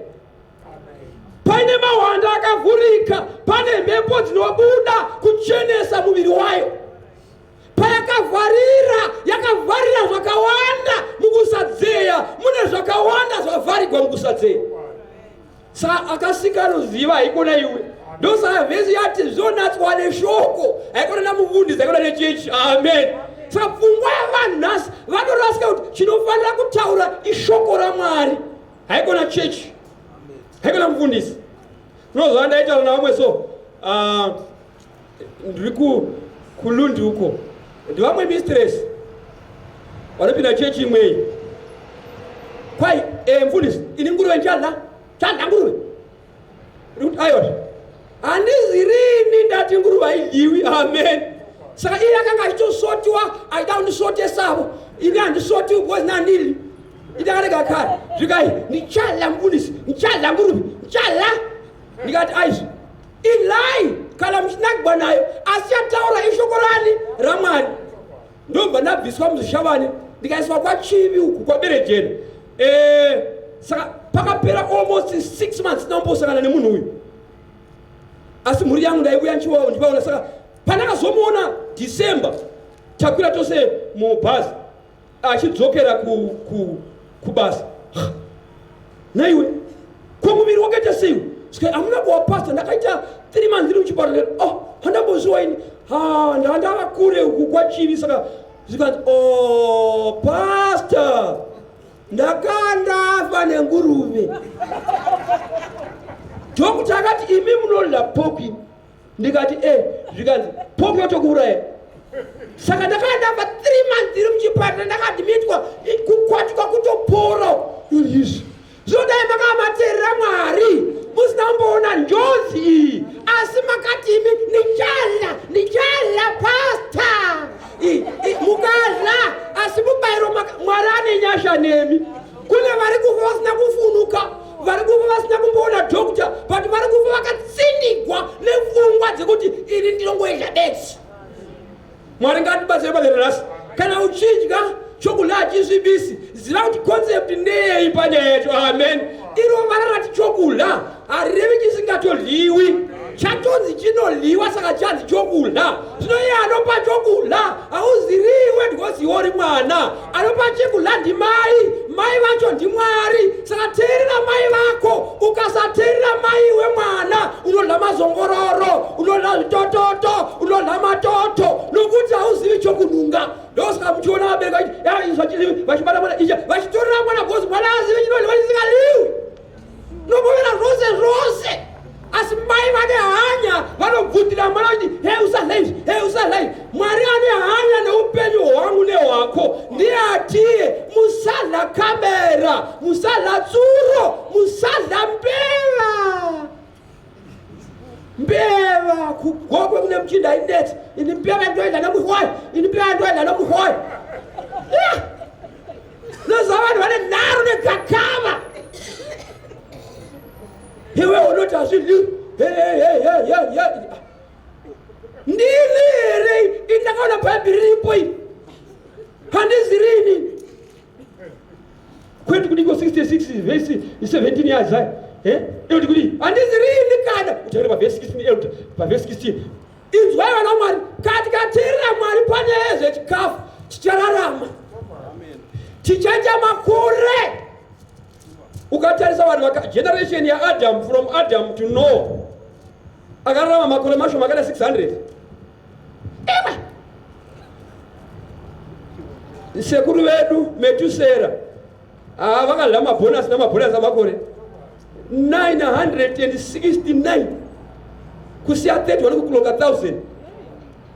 Paine mahwanda akavhurika pane mhepo dzinobuda kuchenesa muviri wayo. Payakavharira yakavharira zvakawanda mukusadzeya, mune zvakawanda zvavharigwa mukusadzeya. Sa akasika anoziva, haikona iwe. Ndosaka vhesi yati zvonatswa neshoko, haikona namuvundisi, haikona nechechi. Amen. Saka pfungwa yavanhu nhasi vanorasika kuti chinofanira kutaura ishoko raMwari, haikona chechi, haikona mufundisi. Unoziva ndaitaura navamwe so ndiri kulundi uko, ndivamwe mistress vanopinda chechi imweyi. Kwai mfundisi, ini nguruve ndichadla, chadla nguruve. Ndikuti aiwa, handizirini ndati nguruve haidyiwi. Amen. Saka iye akanga achitosotiwa, achida kundisotesavo. Ini handisotiwi because nandili itakarega kare. Zvikai ndichadla mfundisi, ndichadla nguruve, ndichadla. Ndikati aizvi idlai kana muchinakigwa nayo, asi chataura ishoko rani? RaMwari. Ndobva ndabviswa muzvishavane ndikaiswa kwaChivi uku kwaBerejena. Saka pakapera almost 6 months ndambosangana nemunhu uyu, asi mhuri yangu ndaiuya ndichivaona. Saka pandakazomuona December, takwira tose mubhazi achidzokera kubasa, naiwe ko muviri wakaita sei? Sika hamuna kuwa pastor, ndakaita 3 months ndiri muchipatara. Oh, handambozviwa ini, ha ndandava kure uku kwaChivi. Saka zvikanzi, oh pastor, ndakandafa nenguruve. Doctor akati imi munodla pork. Ndikati e, zvikanzi pork yotokuuraya. Saka ndakandafa 3 months ndiri muchipatara, ndakadhimitwa kukwatuka kutopora izvi. Zvinodai makamateerera Mwari musina kumboona njodzi iyi, asi makati imi ndichala, ndichala pastor. Mukadla asi mubayiro Mwari ane nyasha nemi. Kune vari kufa vasina kufunuka, vari kufa vasina kumboona doctor, but vari kufa vakatsindigwa nepfungwa dzekuti ini ndinongoita bedzi. Mwari ngatibatsire padera nhasi. Kana uchidya chokudya hachisvibisi, ziva kuti concept ndeyei panyaya yacho. Amen. Iro vara rati chokudya harirevi chisingatodyiwi, chatonzi chinodyiwa, saka chanzi chokudya. Zvino iye anopa chokudya hauziriwe because iwe uri mwana. Anopa chekudya ndimai, mai vacho ndiMwari. Saka teerera mai vako. Ukasateerera mai wemwana, unodya mazongororo, unodya zvitototo, unodya matoto, nokuti hauzivi. ndainetsa ini mbeva ndoenda nomuhwayi, ini mbeva ndoenda nomuhwayi. Unoziva vanhu vane nharo negakava. Iwe unoti hazvidyi. Ndini here indakaona bhaibheri riripo iri? Handizi rini. Kwete kuti iko 66 vhesi 17 yaIsaya. Eh? Inoti kuti handizi rini kana utaure pavhesi 16 elder pavhesi 16. Inzwai vana Mwari, kana tikateerera Mwari panyaya yezvechikafu tichararama. Tichaita makore. Ukatarisa vanhu vaka generation yaAdam from Adam to Noah akararama makore mashoma akaita 600. Iwe sekuru vedu Metusera ah, vakadya mabhonasi namabhonasi amakore 969 kusiya 31 kukuloka 1000.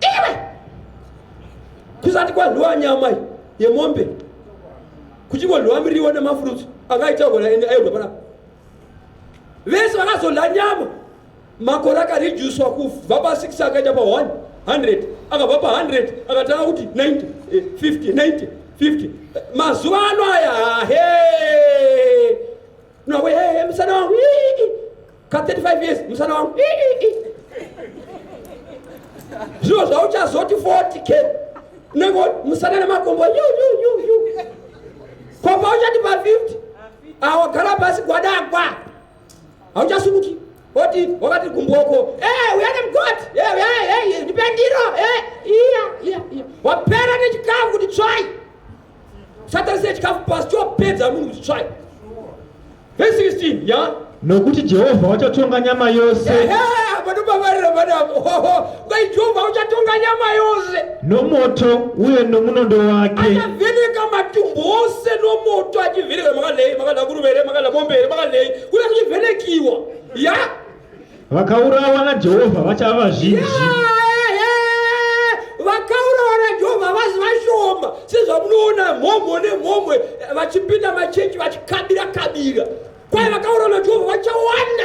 Iwe kusati kwadliwa nyama yemombe kuchingodliwa miriwo nemafruits akaita gona ende aidwa panapa vese vakazodla nyama makore akareducwa kubva pa6 akaita pa100 akabva pa100 akatanga kuti 90 50 90 50 mazuva ano aya he nawe he musana wangu ka 35 years musana wangu zviro zvauchazoti 40 k unenge musana nemakombo yu yu yu yu kopa uchati pa 50 awagara pasi gwadagwa hauchasumuki oti wakati gumboko eh uya nemugoti eh uya eh ndipe ndiro eh iya iya iya wapera nechikafu kuti tsvai satarise chikafu pasi chopedza munhu kuti tsvai. Verse 16 ya Nokuti Jehovha wachatonga nyama yose. Panopavarira panapo kwai Jehovha uchatonga nyama yose nomoto uye nomunondo wake. Achavheneka matumbu ose nomoto achivheneka makadlei makadla kuruvere makadla mombere makadlei kune kuchivhenekiwa ya Vakaurawa naJehovha vachava vazhinji. Vakaurawa naJehovha vazi vashoma sezvamunoona mhomho nemhomwe vachipinda machechi vachikabira kabira kwai vakaurawa naJehovha vachawanda.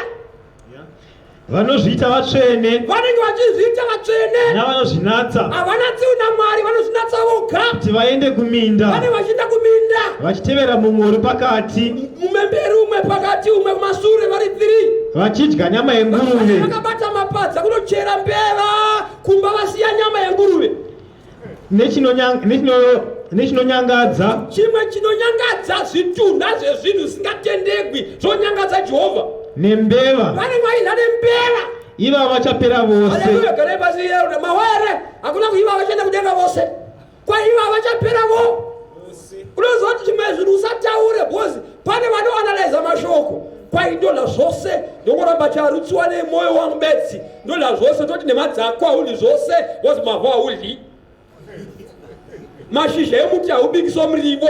Vanozviita vatsvene vanenge vachizviita vatsvene navanozvinatsa havana tsiu naMwari vanozvinatsa voga kuti vaende kuminda vanenge vachienda kuminda vachitevera mumwe uri pakati mumwe mberi umwe pakati umwe kumasure vari 3 vachidya nyama yenguruve vakabata mapadza kunochera mbeva kumba vasiya nyama yenguruve nechinonyangadza chimwe chinonyangadza zvitunha zvezvinhu zvisingatendegwi zvonyangadza Jehovha nembeva vanenge vaidya nembeva ivava vachapera vose. Haleluya garai pasi yeuda mawere hakuna kuiva vachaenda kudenga vose kwaiva vachapera vo. Unoziva kuti zvimwe zvinhu usataure because pane vanoanalyza mashoko kwai ndodya zvose ndongoramba charutsiwa nemwoyo wangu bedzi ndodya zvose toti nemadzako haudyi zvose because mavhu haudyi mashizha emuti haubikiswa murivo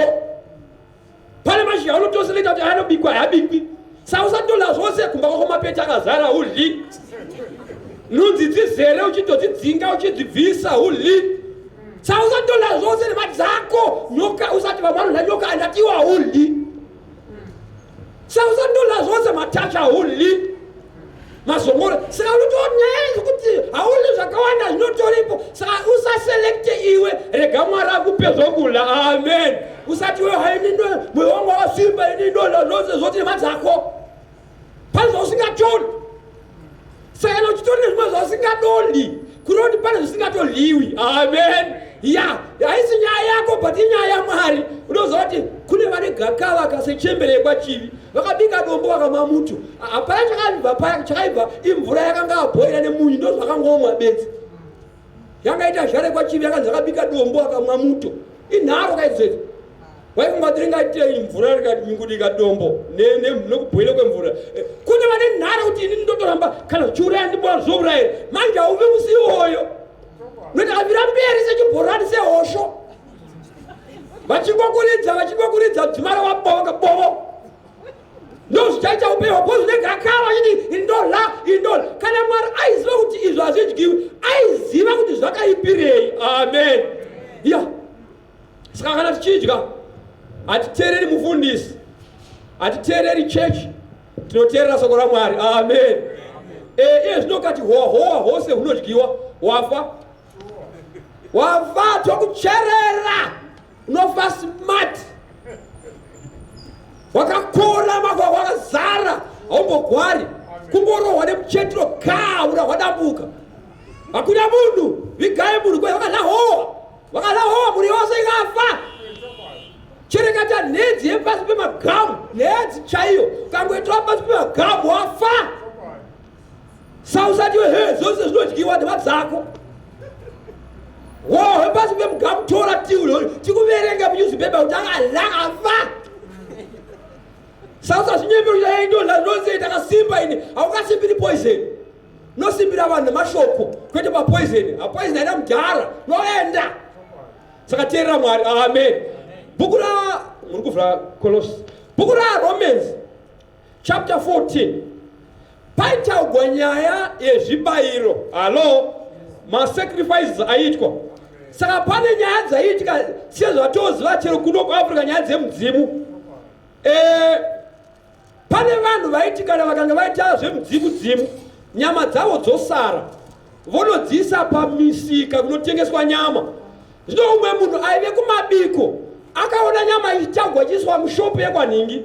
pane mashizha unotoselekta kuti anobikwa haabikwi saka usatodya zvose kumba kwako mapeti akazara haudyi nhunzi dzizere uchitodzidzinga uchidzibvisa haudyi saka usatodya zvose nemadzako nyoka usati vamwe vanodya nyoka andatiwa haudyi saka usatodya zvose matacha haudyi mazongoro saka unotonyaya zvekuti hauli zvakawanda zvinotoripo saka usaselekte iwe rega Mwari akupe zvokudya amen usati iwe haini mwoyo wangu wakasimba ini ndodya zvose zvoti nemadzako pane zvausingatoli saka kana uchitori nezvimwe zvausingadoli kureva kuti pane zvisingatoliwi amen ya haisi nyaya yako but inyaya yaMwari unoziva kuti kune vane gakava kasechembere yekwachivi vakabika dombo vakamwa muto hapana chakabva paya chakaibva imvura yakanga abhoira nemunyu ndo zvakangomwa bedzi yangaita zhare kwachivi yakanzi akabika dombo akamwa muto inharo kaidzodzo waifunga kuti ringaitei mvura rikanyungudika dombo nekubhoila kwemvura kune vane nharo kuti ini ndotoramba kana zvichiuraya ndiboa zvouraya here manje hauvi musi iwoyo nokuti akavira mberi sechibhorani sehosho vachingokuridza vachingokuridza dzimara wabovoka bovo ndo zvichaita upenyu hwako zvine gakava vachiti indola indola kana Mwari aiziva kuti izvo hazvidyiwi aiziva kuti zvakaipirei amen ya saka kana tichidya hatiteereri mufundisi hatiteereri chechi tinoteerera soko raMwari amen iye zvino kati hohwa hose hunodyiwa. Wafa. Wafa tokucherera. Unofa smart. Wakakora makwakwa wakazara haumbogwari. Kungorohwa nemucheturo kaa ura hwadambuka. Hakuna munhu vigai munhu kwe vakadla howa. Vakadla howa mhuri yose ikafa. Cherekata nhedzi yepasi pemagamu, nhedzi chaiyo. Ukangoitora pasi pemagamu wafa. Sausati he zvose zvinodyiwa nhema dzako. Wohe pasi pemugamu tora tiulo tikuverenga munewspaper kuti akadla afa. Sausazvinyepe kuti hey ndodla zvose ndakasimba ini. Haukasimbiri poison. Unosimbira vanhu nemashoko kwete papoison. Hapoison haina mudhara. Unoenda. Saka teerera Mwari. Amen. Bhuku ra muri kuvhura Coloss. Bhuku ra Romans chapter 14 paitaugwa nyaya yezvibayiro. Hallo, masacrifices aiitwa. Saka pane nyaya dzaiitika sezvatoziva chero kuno kuAfrica nyaya dzemudzimu. Eh, Pane vanhu vaiti kana vakanga vaita zvemudzimu dzimu nyama dzavo dzosara vonodziisa pamisika kunotengeswa nyama. Zvino umwe munhu aive kumabiko akaona nyama ichitagwa ichiiswa mushopu yekwanhingi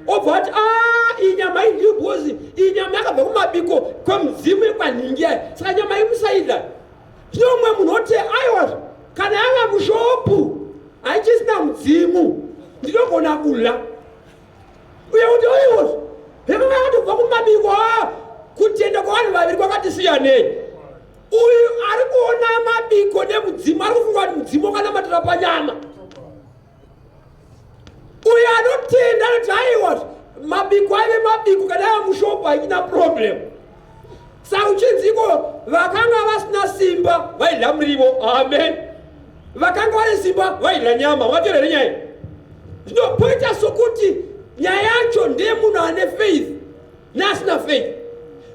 obva ati a iyi nyama iyi ndiyo because iyi nyama yakabva kumabiko kwemudzimu yekwanhingi aya saka nyama iyi musaidla. Zvino umwe munhu oti aiwa kana yava mushopu haichisina mudzimu ndinogona kudla. Uye kuti oiwozvo hemanga yakatobva kumabiko a kutenda kwavanhu vaviri kwakati siyanei. Uyu ari kuona mabiko nemudzimu ari kufunga kuti mudzimu wakanamatira panyama. Uyu anotenda anoti aiwa mabiko aive mabiko kana aiva mushopu haina problem. Saka uchinziko vakanga vasina simba vaidya murivo. Amen. Vakanga vane simba vaidya nyama. Waterere nyaya. Zvino poita sokuti nyaya yacho ndeyemunhu ane faith neasina faith.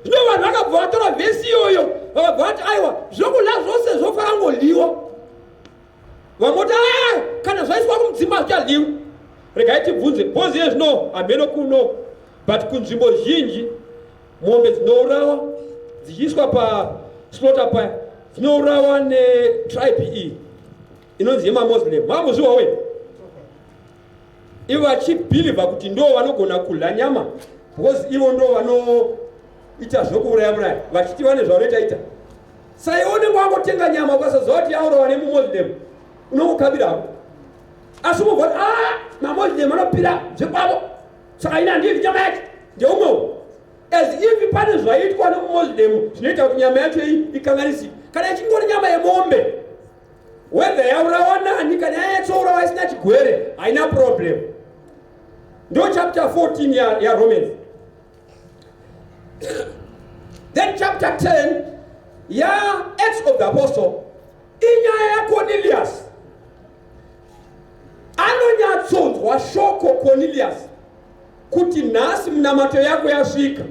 Zvino vanhu vakabva vatora vhesi iyoyo vakabva vati aiwa zvokudya zvose zvofanira kungodyiwa. Vamwe voti ah, kana zvaiswa kumudzimu hazvichadyiwi. Regai tibvunze bhozi yezvino hameno kuno but kunzvimbo zhinji Mombe dzinourawa dzichiiswa paslaughter paya dzinourawa netribe iyi inonzi yemamuslim. Makambozviwa we? Ivo vachibhilivha kuti ndo vanogona kudya nyama because ivo ndo vanoita zvekuuraya uraya vachiti vane zvavanoita ita. Saiwe unenge wangotenga nyama ukasaziva kuti yaurawa nemumuslim unongokabira hako. Asi unobva kuti ah mamuslim anopira zvekwavo saka ini handidi nyama yacho ndeumwewo as if pane zvaitwa nemumuslim zvinoita kuti nyama yacho iyi ikanganisike. Kana ichingori nyama yemombe whether yaurawa nani kana yanyatsourawa isina chigwere haina problem. Ndo chapter 14 yaRomans. Then chapter 10 yaActs of the Apostle inyaya yaCornelius. Anonyatsonzwa shoko Cornelius kuti nhasi minamato yako yasvika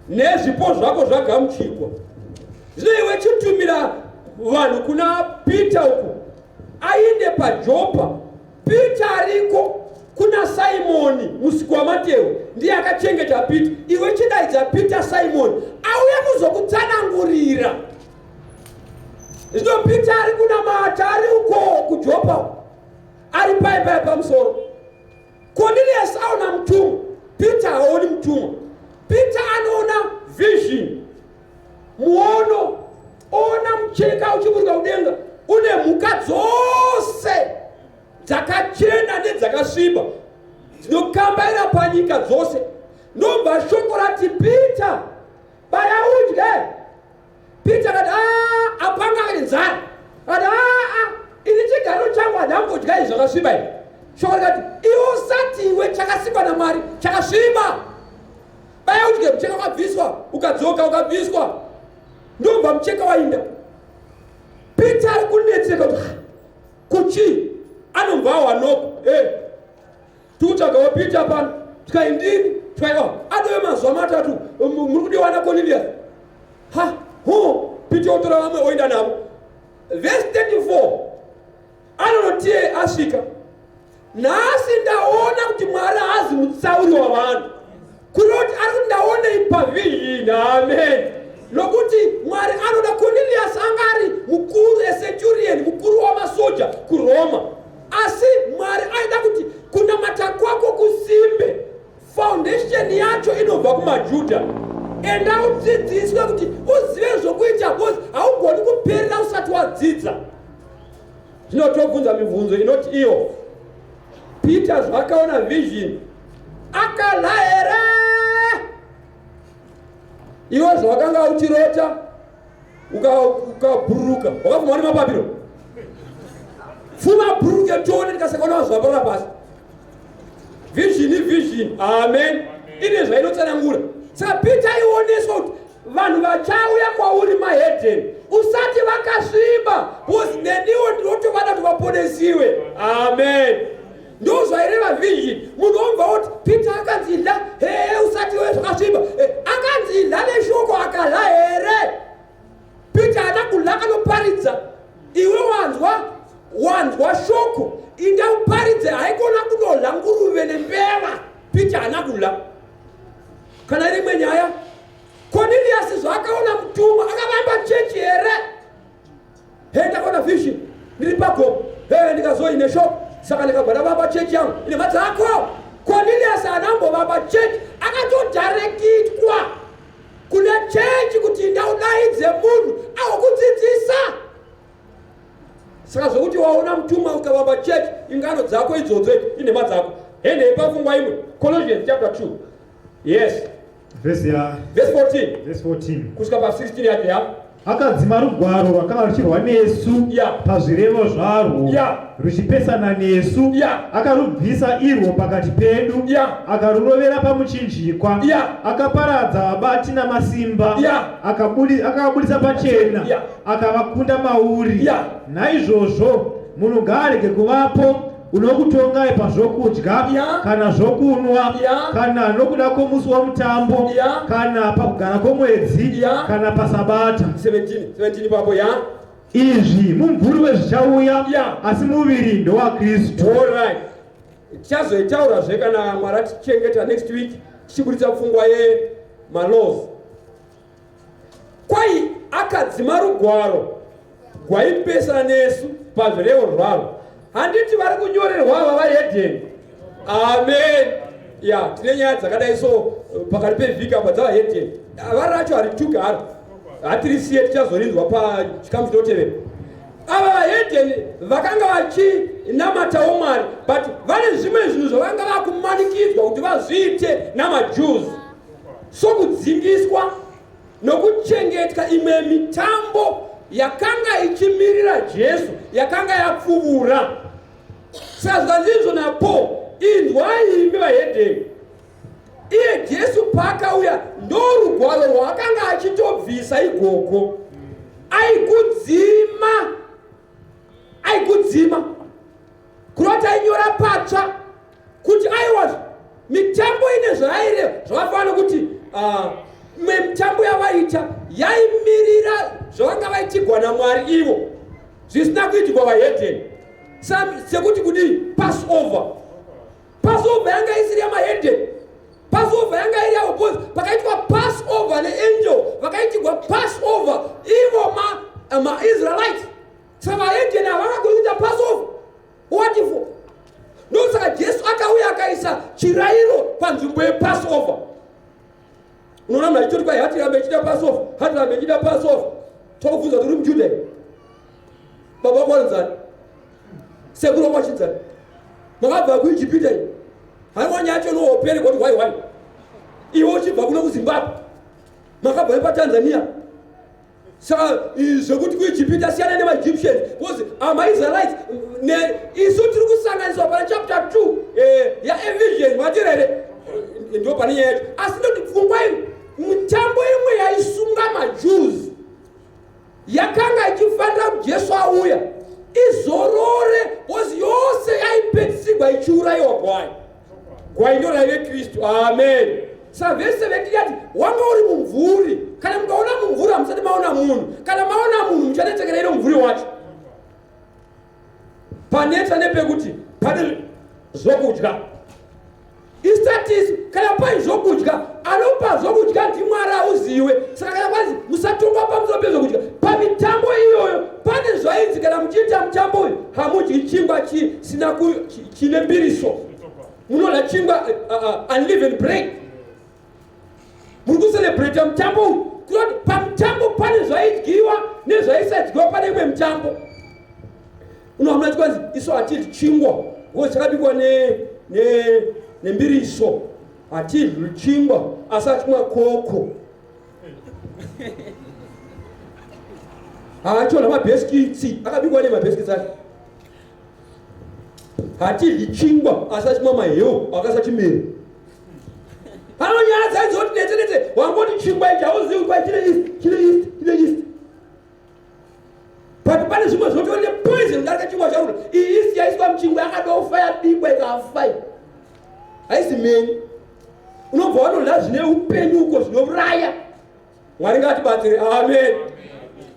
nezvipo zvako zvagamuchirwa. Zvino iwe chitumira vanhu kuna Peter uko ainde paJopa. Peter ariko kuna Simoni musiki waMateo ndiye akachengeta Peter. Iwe chidaidza Peter Simoni auye kuzokutsanangurira. Zvino Peter ari kunamata ari uko kuJopa ari pai pai pamusoro. Cornelius aona mutumwa, Peter haoni mutumwa. Peter anoona vision, muono, oona mucheka uchiburuka kudenga une mhuka dzose dzakachena nedzakasviba dzinokambaira panyika dzose. Ndobva shoko rati Peter, baya udye. Peter akati ah, apanga ane nzara. Akati ah, ah, ini chigaro changu handambodya izvi zvakasviba izvi. Shoko rikati iwe usati iwe chakasikwa naMwari chakasviba. Baya udye mucheka wakabviswa ukadzoka ukabviswa. Ndobva mucheka wainda. Peter ari kunetseka kuti ah, kuchii anobva awanoko. Eh. Tikutsvagawo Peter pano. Tikai ndini. Tikai oh, adove mazuva matatu muri kudiwa na Cornelius. Ha, hu, Peter otora vamwe oenda navo. Verse 34 anonotiye asvika. Nhasi ndaona kuti Mwari haazi mutsauri wavanhu. Kureva kuti ari kuti ndaonei pavision. Amen. Nokuti Mwari anoda Cornelius anga ari mukuru esecurian, mukuru wamasoja kuRoma. Asi Mwari aida kuti kunamata kwako kusimbe. Foundation yacho inobva kumaJudha. Enda udzidziswe kuti uzive zvokuita because haugoni kuperera usati wadzidza. Zvino tobvunza mibvunzo inoti iyo Peter zvakaona vision akala here? Iwe zvawakanga uchirota ukabhururuka uka wakabvuma nemapapiro pfuma bhururuke tione tikasakaona zvaparara pasi. Vision ivision. Amen. Ine zvainotsanangura. Saka Peter aioneswa kuti vanhu vachauya kwauri mahedheni usati vakasviba because neniwo ndinotovada kuti vaponesiwe. Amen. Ndozvaireva vision. Munhu obva oti Peter akanzi idla hee usati we zvakasviba. Eh, akanzi idla neshoko akadla here? Peter haana kudla akanoparidza. Iwe wanzwa wanzwa shoko inda uparidze haikona kunodla nguruve nembeva. Peter haana kudla. Kana iri imwe nyaya Cornelius zvaakaona mutumwa akavamba chechi here? He ndakaona vision ndiri pagomo he ndikazoine shoko saka ndikabva ndavamba chechi yangu ine madzako. Cornelius haana kumbovamba chechi akatodarekitwa kune chechi kuti inda udaidze munhu agokudzidzisa. Saka zvokuti waona mutumwa ukavamba chechi ingano dzako idzodzo inhema dzako. Hendei pafungwa imwe Colossians chapter 2 yes Verse ya verse 14 verse 14 kusvika pa 16 yacho ya akadzima rugwaro rwakanga ruchirwa nesu Yeah. pazvirevo zvarwo Yeah. ruchipesana nesu Yeah. akarubvisa irwo pakati pedu Yeah. akarurovera pamuchinjikwa Yeah. akaparadza vabati namasimba Yeah. Akavabudisa pachena Yeah. akavakunda mauri Yeah. Naizvozvo munhu ngaarege kuvapo unokutongai pazvokudya Yeah. kana zvokunwa Yeah. kana nokuda kwomusi womutambo Yeah. kana pakugara kwomwedzi Yeah. kana pasabata. 17 17 ipapo ya Izvi mumvuri wezvichauya Yeah. asi muviri ndowaKristu. All right. Tichazoitaurazve kana Mwari atichengeta next week tichiburitsa pfungwa yemalaws. Kwai akadzima rugwaro gwaipesana nesu pazvirevo zvarwo. Handiti vari kunyorerwa ava vahedheni? Amen. Ya, tine nyaya dzakadai so pakati pevhiki apa dzavahedheni. Vari racho harituki haro. Hatirisiye tichazorinzwa pachikamu chinotevera. Ava vahedheni vakanga vachinamatawo Mwari, but vane zvimwe zvinhu zvavanga vakumanikidzwa kuti vazviite namaJews. Sokudzingiswa nokuchengetwa imwe mitambo yakanga ichimirira Jesu yakanga yapfuvura. Saka zvikanzi izvo naPaul, inzwai imi vahedheni, iye Jesu paakauya ndorugwaro rwaakanga achitobvisa igogo, aikudzima, aikudzima kureva kuti ainyora patsva kuti aiwa mitambo ine zvayaireva zvakafanana nokuti ah, imwe mitambo yavaita yaimirira zvavanga vaitigwa namwari ivo zvisina kuitigwa vahedheni sekuti kudii passover passover yanga isiri yamahedheni passover yanga iri yavo because pakaitwa passover neangel vakaitigwa passover ivo maisraelites ma saka vahedheni havangagoni kuita passover What for? Ndosaka Jesu akauya akaisa chirairo panzvimbo yePassover. Unoona munhu achitoti kwai hatirambe ichida Passover, hatirambe ichida Passover. Tokubvunza kuti uri muJudha here? Baba vako vanonzani? Sekuru vako vachinzani? Makabva kuIjipita iyi. Haiwa nyaya yacho inoopere kuti why why? Iwe uchibva kuno kuZimbabwe. Makabva nepaTanzania. Saka zvekuti kuIjipita siyana nemaEgyptians because amaIsraelites isu tiri kusanganiswa pana chapter 2 eh, yaEphesians matira here ndo pane nyaya yacho asi ndoti pfungwa iyi mitambo imwe yaisunga maJews yakanga ichifanira kuti Jesu auya izorore because yose yaipedzisirwa ichiurayiwa gwai gwai ndo raive Kristu. Amen. Saka vese vetikati wanga uri mumvuri. Kana mukaona mumvuri hamusati maona munhu. Kana maona munhu muchanetsekera iro mumvuri wacho. Panetsa nepekuti pane zvokudya. Istatisi kana pai zvokudya anopa zvokudya ndiMwari auziwe. Saka kana kwanzi musa Unleavened Bread. Muri kucelebrata mutambo uyu kunoti pamutambo pane zvaidyiwa nezvaisadyiwa pane imwe mutambo. Unohamuna chikwanzi isu hatidyi chingwa because chakabikwa nembiriso, hatidyi chingwa asi achimwa koko. Haachona mabheskitsi akabikwa nemabheskitsi acho. Hatidyi chingwa asi achimwa maheu akaisa chimero. Pano nyaya dzaidzoti netse netse, wangoti chingwa ichi hauzivi kuti chine yeast, chine yeast, chine yeast. But pane zvimwe zvinotori nepoison kudarika chingwa chauri. Iyi yeast yaiswa muchingwa yakadofa, yabikwa ikafa iyi. Haisi mhenyu. Unobva wanodya zvine upenyu uko zvinouraya. Mwari ngatibatsire. Amen.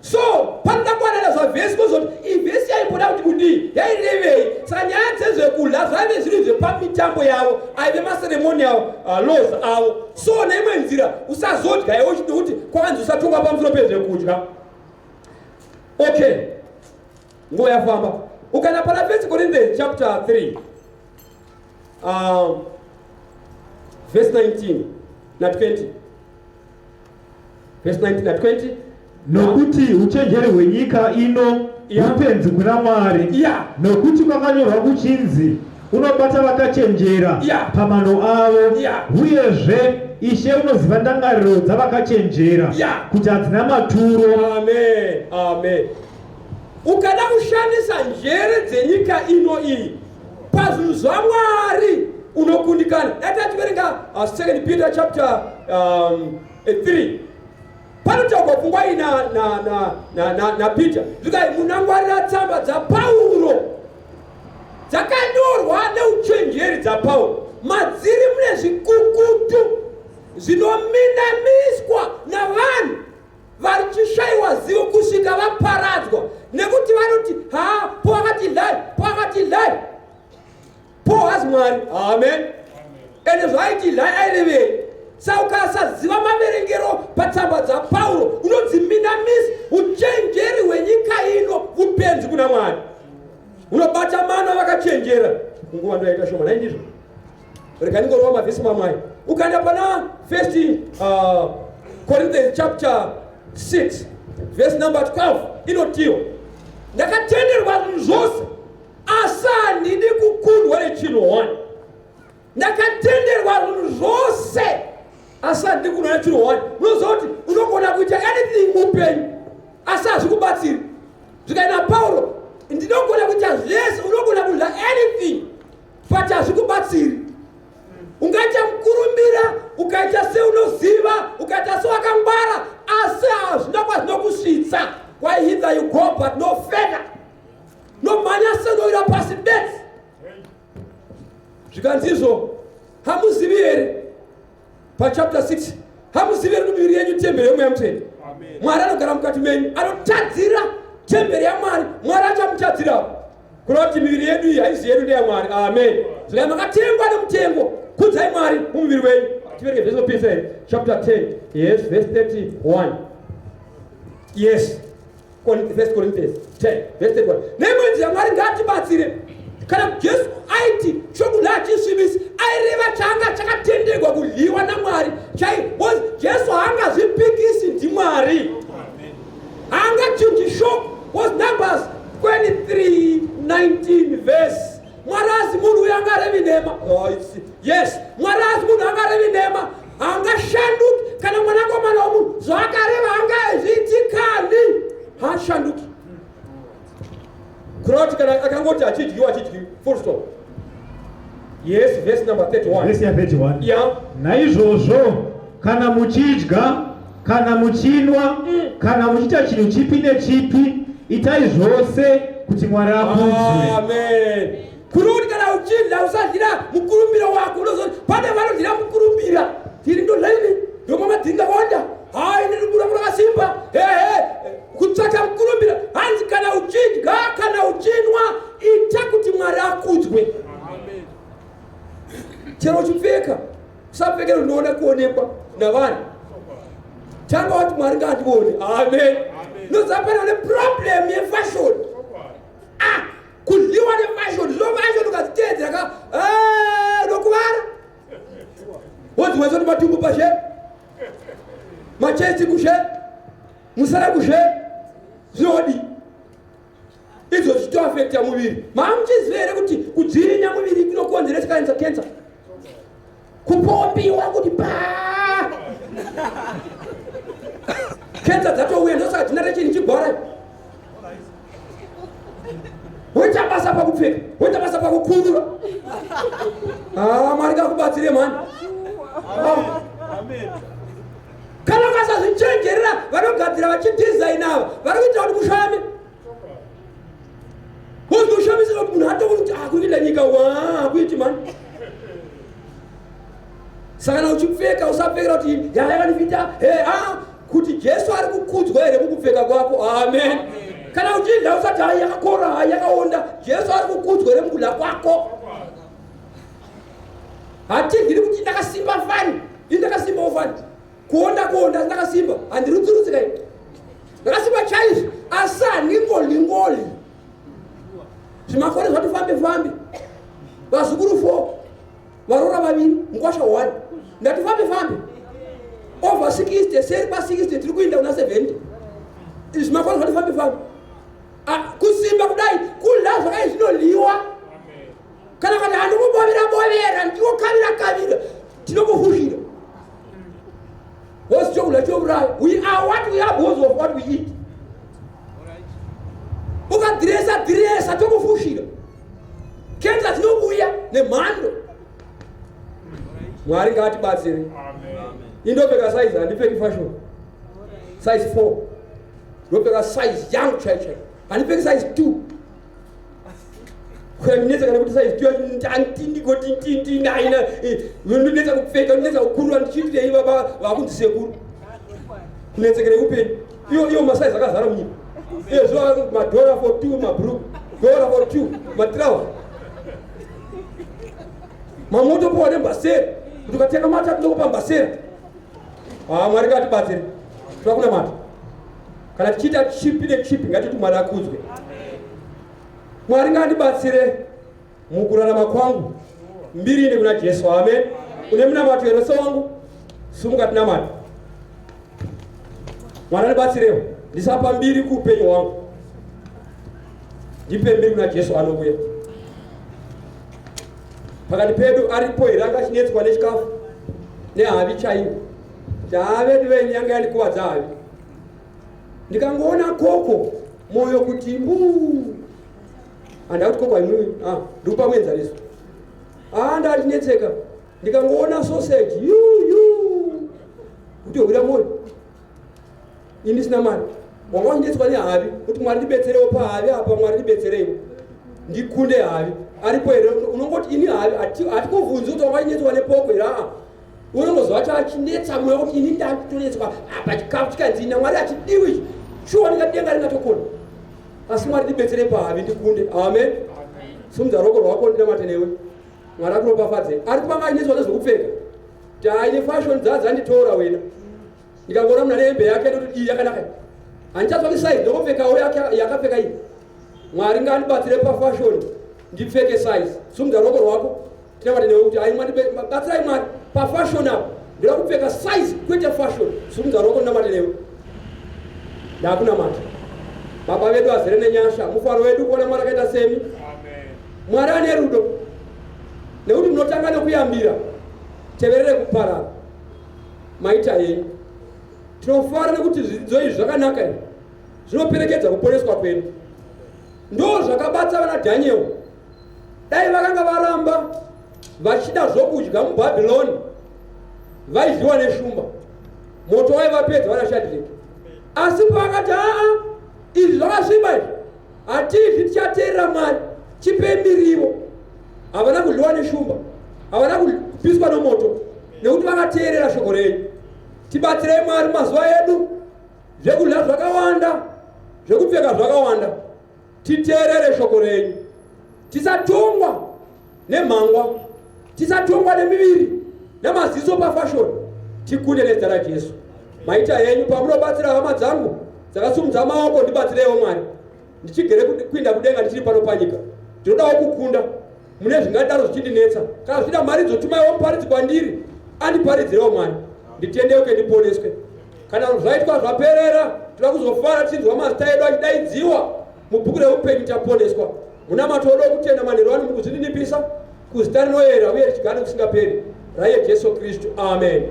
So panoda kuwanana zvavhesi kozoti ivhesi yaimboda kuti kudii, yairevei. Saka nyaya dzezvekudya zvaive zviri zvepamitambo yavo, aive maceremonial laws avo. So neimwe nzira usazodya iwe nekuti kwanzi usatongwa pamusoro pezvekudya. Okay, nguva yafamba. Ukaenda pana 1 Corinthians chapter 3 verse 19 na 20, verse 19 na 20. Nokuti uchenjeri hwenyika ino upenzi kuna Mwari. Nokuti kwakanyorwa kuchinzi, unobata vakachenjera pamano avo. Uyezve, Ishe unoziva ndangariro dzavakachenjera, kuti hadzina maturo. Amen, amen. Ukada kushandisa njere dzenyika ino iyi pazvinhu zvaMwari unokundikana. Dai tativerenga 2 Peter chapter 3, panotaurwa pfungwa iyi naPeter, zvikai munangwarira tsamba dzaPauro dzakanyorwa neuchenjeri dzaPauro, madziri mune zvikukutu zvinominamiswa navanhu vachishayiwa zivo kusvika vaparadzwa, nekuti vanoti ha, po akati lai, po akati lai, po hazi Mwari. Amen. Ende zvaaiti lai airevei? Saka ukasaziva maverengero patsamba dzaPauro unodziminamisa. Uchenjeri hwenyika ino upenzi kuna Mwari, unobata mano vakachenjera. Nguva ndoyaita shoma, nai ndizvo, rega ndingorova mavhesi mamwe. Ukaenda pana First Corinthians chapter 6 verse number 12, inotiwo, ndakatenderwa zvinhu zvose asi handidi kukundwa nechinhu one. Ndakatenderwa zvinhu zvose asi handidi kukundwa nechinhu one. Unoziva kuti unogona kuita anything muupenyu asi hazvikubatsiri. Zvikaina Pauro, ndinogona kuita zvese, unogona kudya anything but hazvikubatsiri. Ungaita mukurumbira, ukaita seunoziva, ukaita sewakangwara, asi hazvina kwazvinokusvitsa. Why hither you go but no further. Nomhanya senowira pasi bedzi. Zvikanzizvo, hamuzivi here, pachapter 6, hamuzivi here kuti miviri yenyu temberi yeMweya Mutsvene, Mwari anogara mukati menyu? Anotadzira temberi yaMwari, Mwari achamutadzirawo. Kureva kuti miviri yedu iyi haizi yedu, ndeyamwari. Amen. Zvikai makatengwa nemutengo, kudzai Mwari mumuviri wenyu. Tiverenge vhesi yopisa here, chapter 10, yes, verse 31. Yes, First Corinthians 10 verse 31. Neimwe nzira Mwari ngaatibatsire, kana Jesu aiti chokudya hachisvibisi, aireva changa chakatenderwa kudyiwa naMwari chai, because Jesu haangazvipikisi, ndiMwari, haangachinji shoko. Was Numbers 23 19 verse, Mwari hazi munhu uyo angarevi nhema. Oh, yes, Mwari hazi munhu angarevi nhema, haangashanduki, kana mwanakomana womunhu, zvaakareva hangazviitikani, haashanduki. Kureva kuti kana akangoti hachidyiwa, hachidyiwi, full stop. Yes, verse number 31. Vhesi ya31. Naizvozvo kana muchidya kana muchinwa kana muchiita chinhu chipi nechipi, itai zvose kuti Mwari akudzwe. Amen. Kuri kuti kana uchidya usadyira mukurumbira wako. Unozoti pane vanodyira mukurumbira, tiri ndodlaini ndomwa madhinga wanda, hai ndinobura rakasimba, hehe, kutsvaka mukurumbira. Hanzi kana uchidya kana uchinwa, ita kuti Mwari akudzwe. Chero uchipfeka, usapfekera unoona kuonekwa navanhu. Tanga wati Mwari ngaandione. Amen. Nozapana neproblem yefashion, ah, kudyiwa nefashion. Zvino fashion ukadziteedzera ka, nokuvara. Wonzi wese kuti matumbu pashe, machesti kushe, musana kushe, zvinodii? Izvo zvichitoafekta muviri. Maamuchiziva here kuti kudzvirinya muviri kunokonzeresa kanisa kensa? Kupombiwa kuti pa kensa dzatouya, ndosaka generation chigwara. Woita basa pakupfeka, woita basa pakukurura. Ah, Mwari ngakubatsire mhani. Ah. Kana ukasazvichenjerera, vanogadzira vachidesign ava vari kuitira kuti mushame. Wozoshamisira kuti munhu atokuti akuita nyika wa akuiti mhani. Saka kana uchipfeka usapfekera kuti yayakandifita, he a kuti Jesu ari kukudzwa here mukupfeka kwako. Amen. Kana uchidya usati hai yakakora, hai yakaonda. Jesu ari kukudzwa here mukudya kwako? Hatidyi kuti ndakasimba fani, ini ndakasimbawo fani. Kuonda kuonda, ndakasimba, handirutsirutsi kai, ndakasimba chaizvo, asi handingolingoli. Zvimakore zvati fambe fambe, vazukuru 4, varoora 2, mukwasha 1, ndati fambe fambe over 60, seri pa 60, tiri kuinda kuna 70. Zvimakore zvati fambe fambe. Kusimba kudai, kudya zvakai zvinoliwa. Kana kana handikubovera bovera, ndinokavira kavira, tinokufushira hosi chokudya chouraya. We are what we are because of what we eat. Ukadhiresa dhiresa, tokufushira kenza dzinobuya nemhando. Mwari ngaatibatsire. Indopfeka size, handipfeki fashion. Size 4 ndopfeka, size yangu chai chai, handipfeki size 2. Kuyandinetsa kana kuti size 2 antindigotintintinaina, ndinetsa kupfeka, ndinetsa kukurura. Ndichiitirei baba vakunzi sekuru? Kunetsekere upenyu. Iyo iyo masize akazara munyika iyezvo, madhora for 2 mabhuruku, dhora for 2 matrauza, mamotopowa nembasera, kuti ukatenga matatu ndokupa mbasera. Ah, Mwari ngatibatsire. Toda kunamata. Kana tichiita chipi nechipi, ngatiti Mwari akudzwe. Mwari ngandibatsire mukurarama kwangu, mbiri ine kuna Jesu. Amen. Une munamato here sewangu? Sumuka tinamata. Mwari andibatsirewo, ndisapa mbiri kuupenyu hwangu, ndipe mbiri kuna Jesu anouya pakati pedu. Aripo here anga achinetswa nechikafu, nehavi chaiyo? Taavedu venyu yanga yandikuvadza havi. Ndikangoona koko, mwoyo kuti mbuu. Handa kuti koko haimwiwi. Ah, ndikupa muenzaniso. Ah, ndandinetseka. Ndikangoona sausage, yu yu, kutohwira mwoyo, ini ndisina mari. Wanga uchinetswa nehavi, kuti Mwari ndibetserewo pahavi apa, Mwari ndibetsereiwo ndikunde havi. Aripo here unongoti ini havi? Hatikubvunzi kuti wanga uchinetswa nepoko here. Aa, unongozwa kuti achinetsa mwoyo, kuti ini ndakutonetswa apa, chikafu chikanzi naMwari hachidiwi ichi, shuwa ndingadenga ringatokona, asi Mwari ndibetsere pahavi ndikunde. Amen. Simudza ruoko rwako ndinamate newe. Mwari akuropafadze. Ari kupanga achinetswa nezvekupfeka, taine fashion dzanditora wena. Ndikangoona munhu ane hembe yake, ndoti iyi yakanaka, handichatsvaki size, ndokupfekawo yakapfeka iyi. Mwari ngandibatsire pafashion, ndipfeke size. Simudza ruoko rwako tinamate newe kuti ai Mwari, batsirai Mwari pafashion apo, ndoda kupfeka size kwete fashion. Simudza ruoko ndinamate newe. Ndakunamata. Baba vedu azere nenyasha, mufaro wedu kuona Mwari akaita semi, Mwari ane rudo, nekuti munotanga nekuyambira, teverere kuparara. Maita yenyu. Tinofara nekuti zvidzidzo izvi zvakanaka, izvi zvinoperekedza kuponeswa kwedu. Ndo zvakabata vana Dhaniel. Dai vakanga varamba vachida zvokudya muBhabhiloni, vaidyiwa neshumba, moto waivapedza vana Shadreki. Asi pavakati, aa, izvi zvakasviba, izvi hatizvi, tichateerera Mwari, chipei mirivo, havana kudyiwa neshumba, havana kupiswa nomoto, nekuti vakateerera shoko renyu. Tibatsirei Mwari mazuva edu, zvekudya zvakawanda, zvekupfeka zvakawanda, titeerere shoko renyu, tisatongwa nemhangwa, tisatongwa nemiviri namaziso pafashoni, tikunde nezita raJesu. Maita henyu pamunobatsira hama dzangu dzakasumudza maoko. Ndibatsireiwo Mwari, ndichigere kuinda kudenga ndichiri pano panyika. Ndinodawo kukunda mune zvingadaro zvichindinetsa. Kana zvichida mharidzo, tumaiwo muparidzi kwandiri. Andiparidzirewo Mwari, nditendeuke ndiponeswe. Kana zvaitwa zvaperera, toda kuzofara tichinzwa mazita edu achidaidziwa mubhuku reupenyu taponeswa. Munamato wedu wekutenda manheru ano mukuzvininipisa kuzita rinoyera uye richigara nekusingaperi raiye Jesu Kristu. Amen.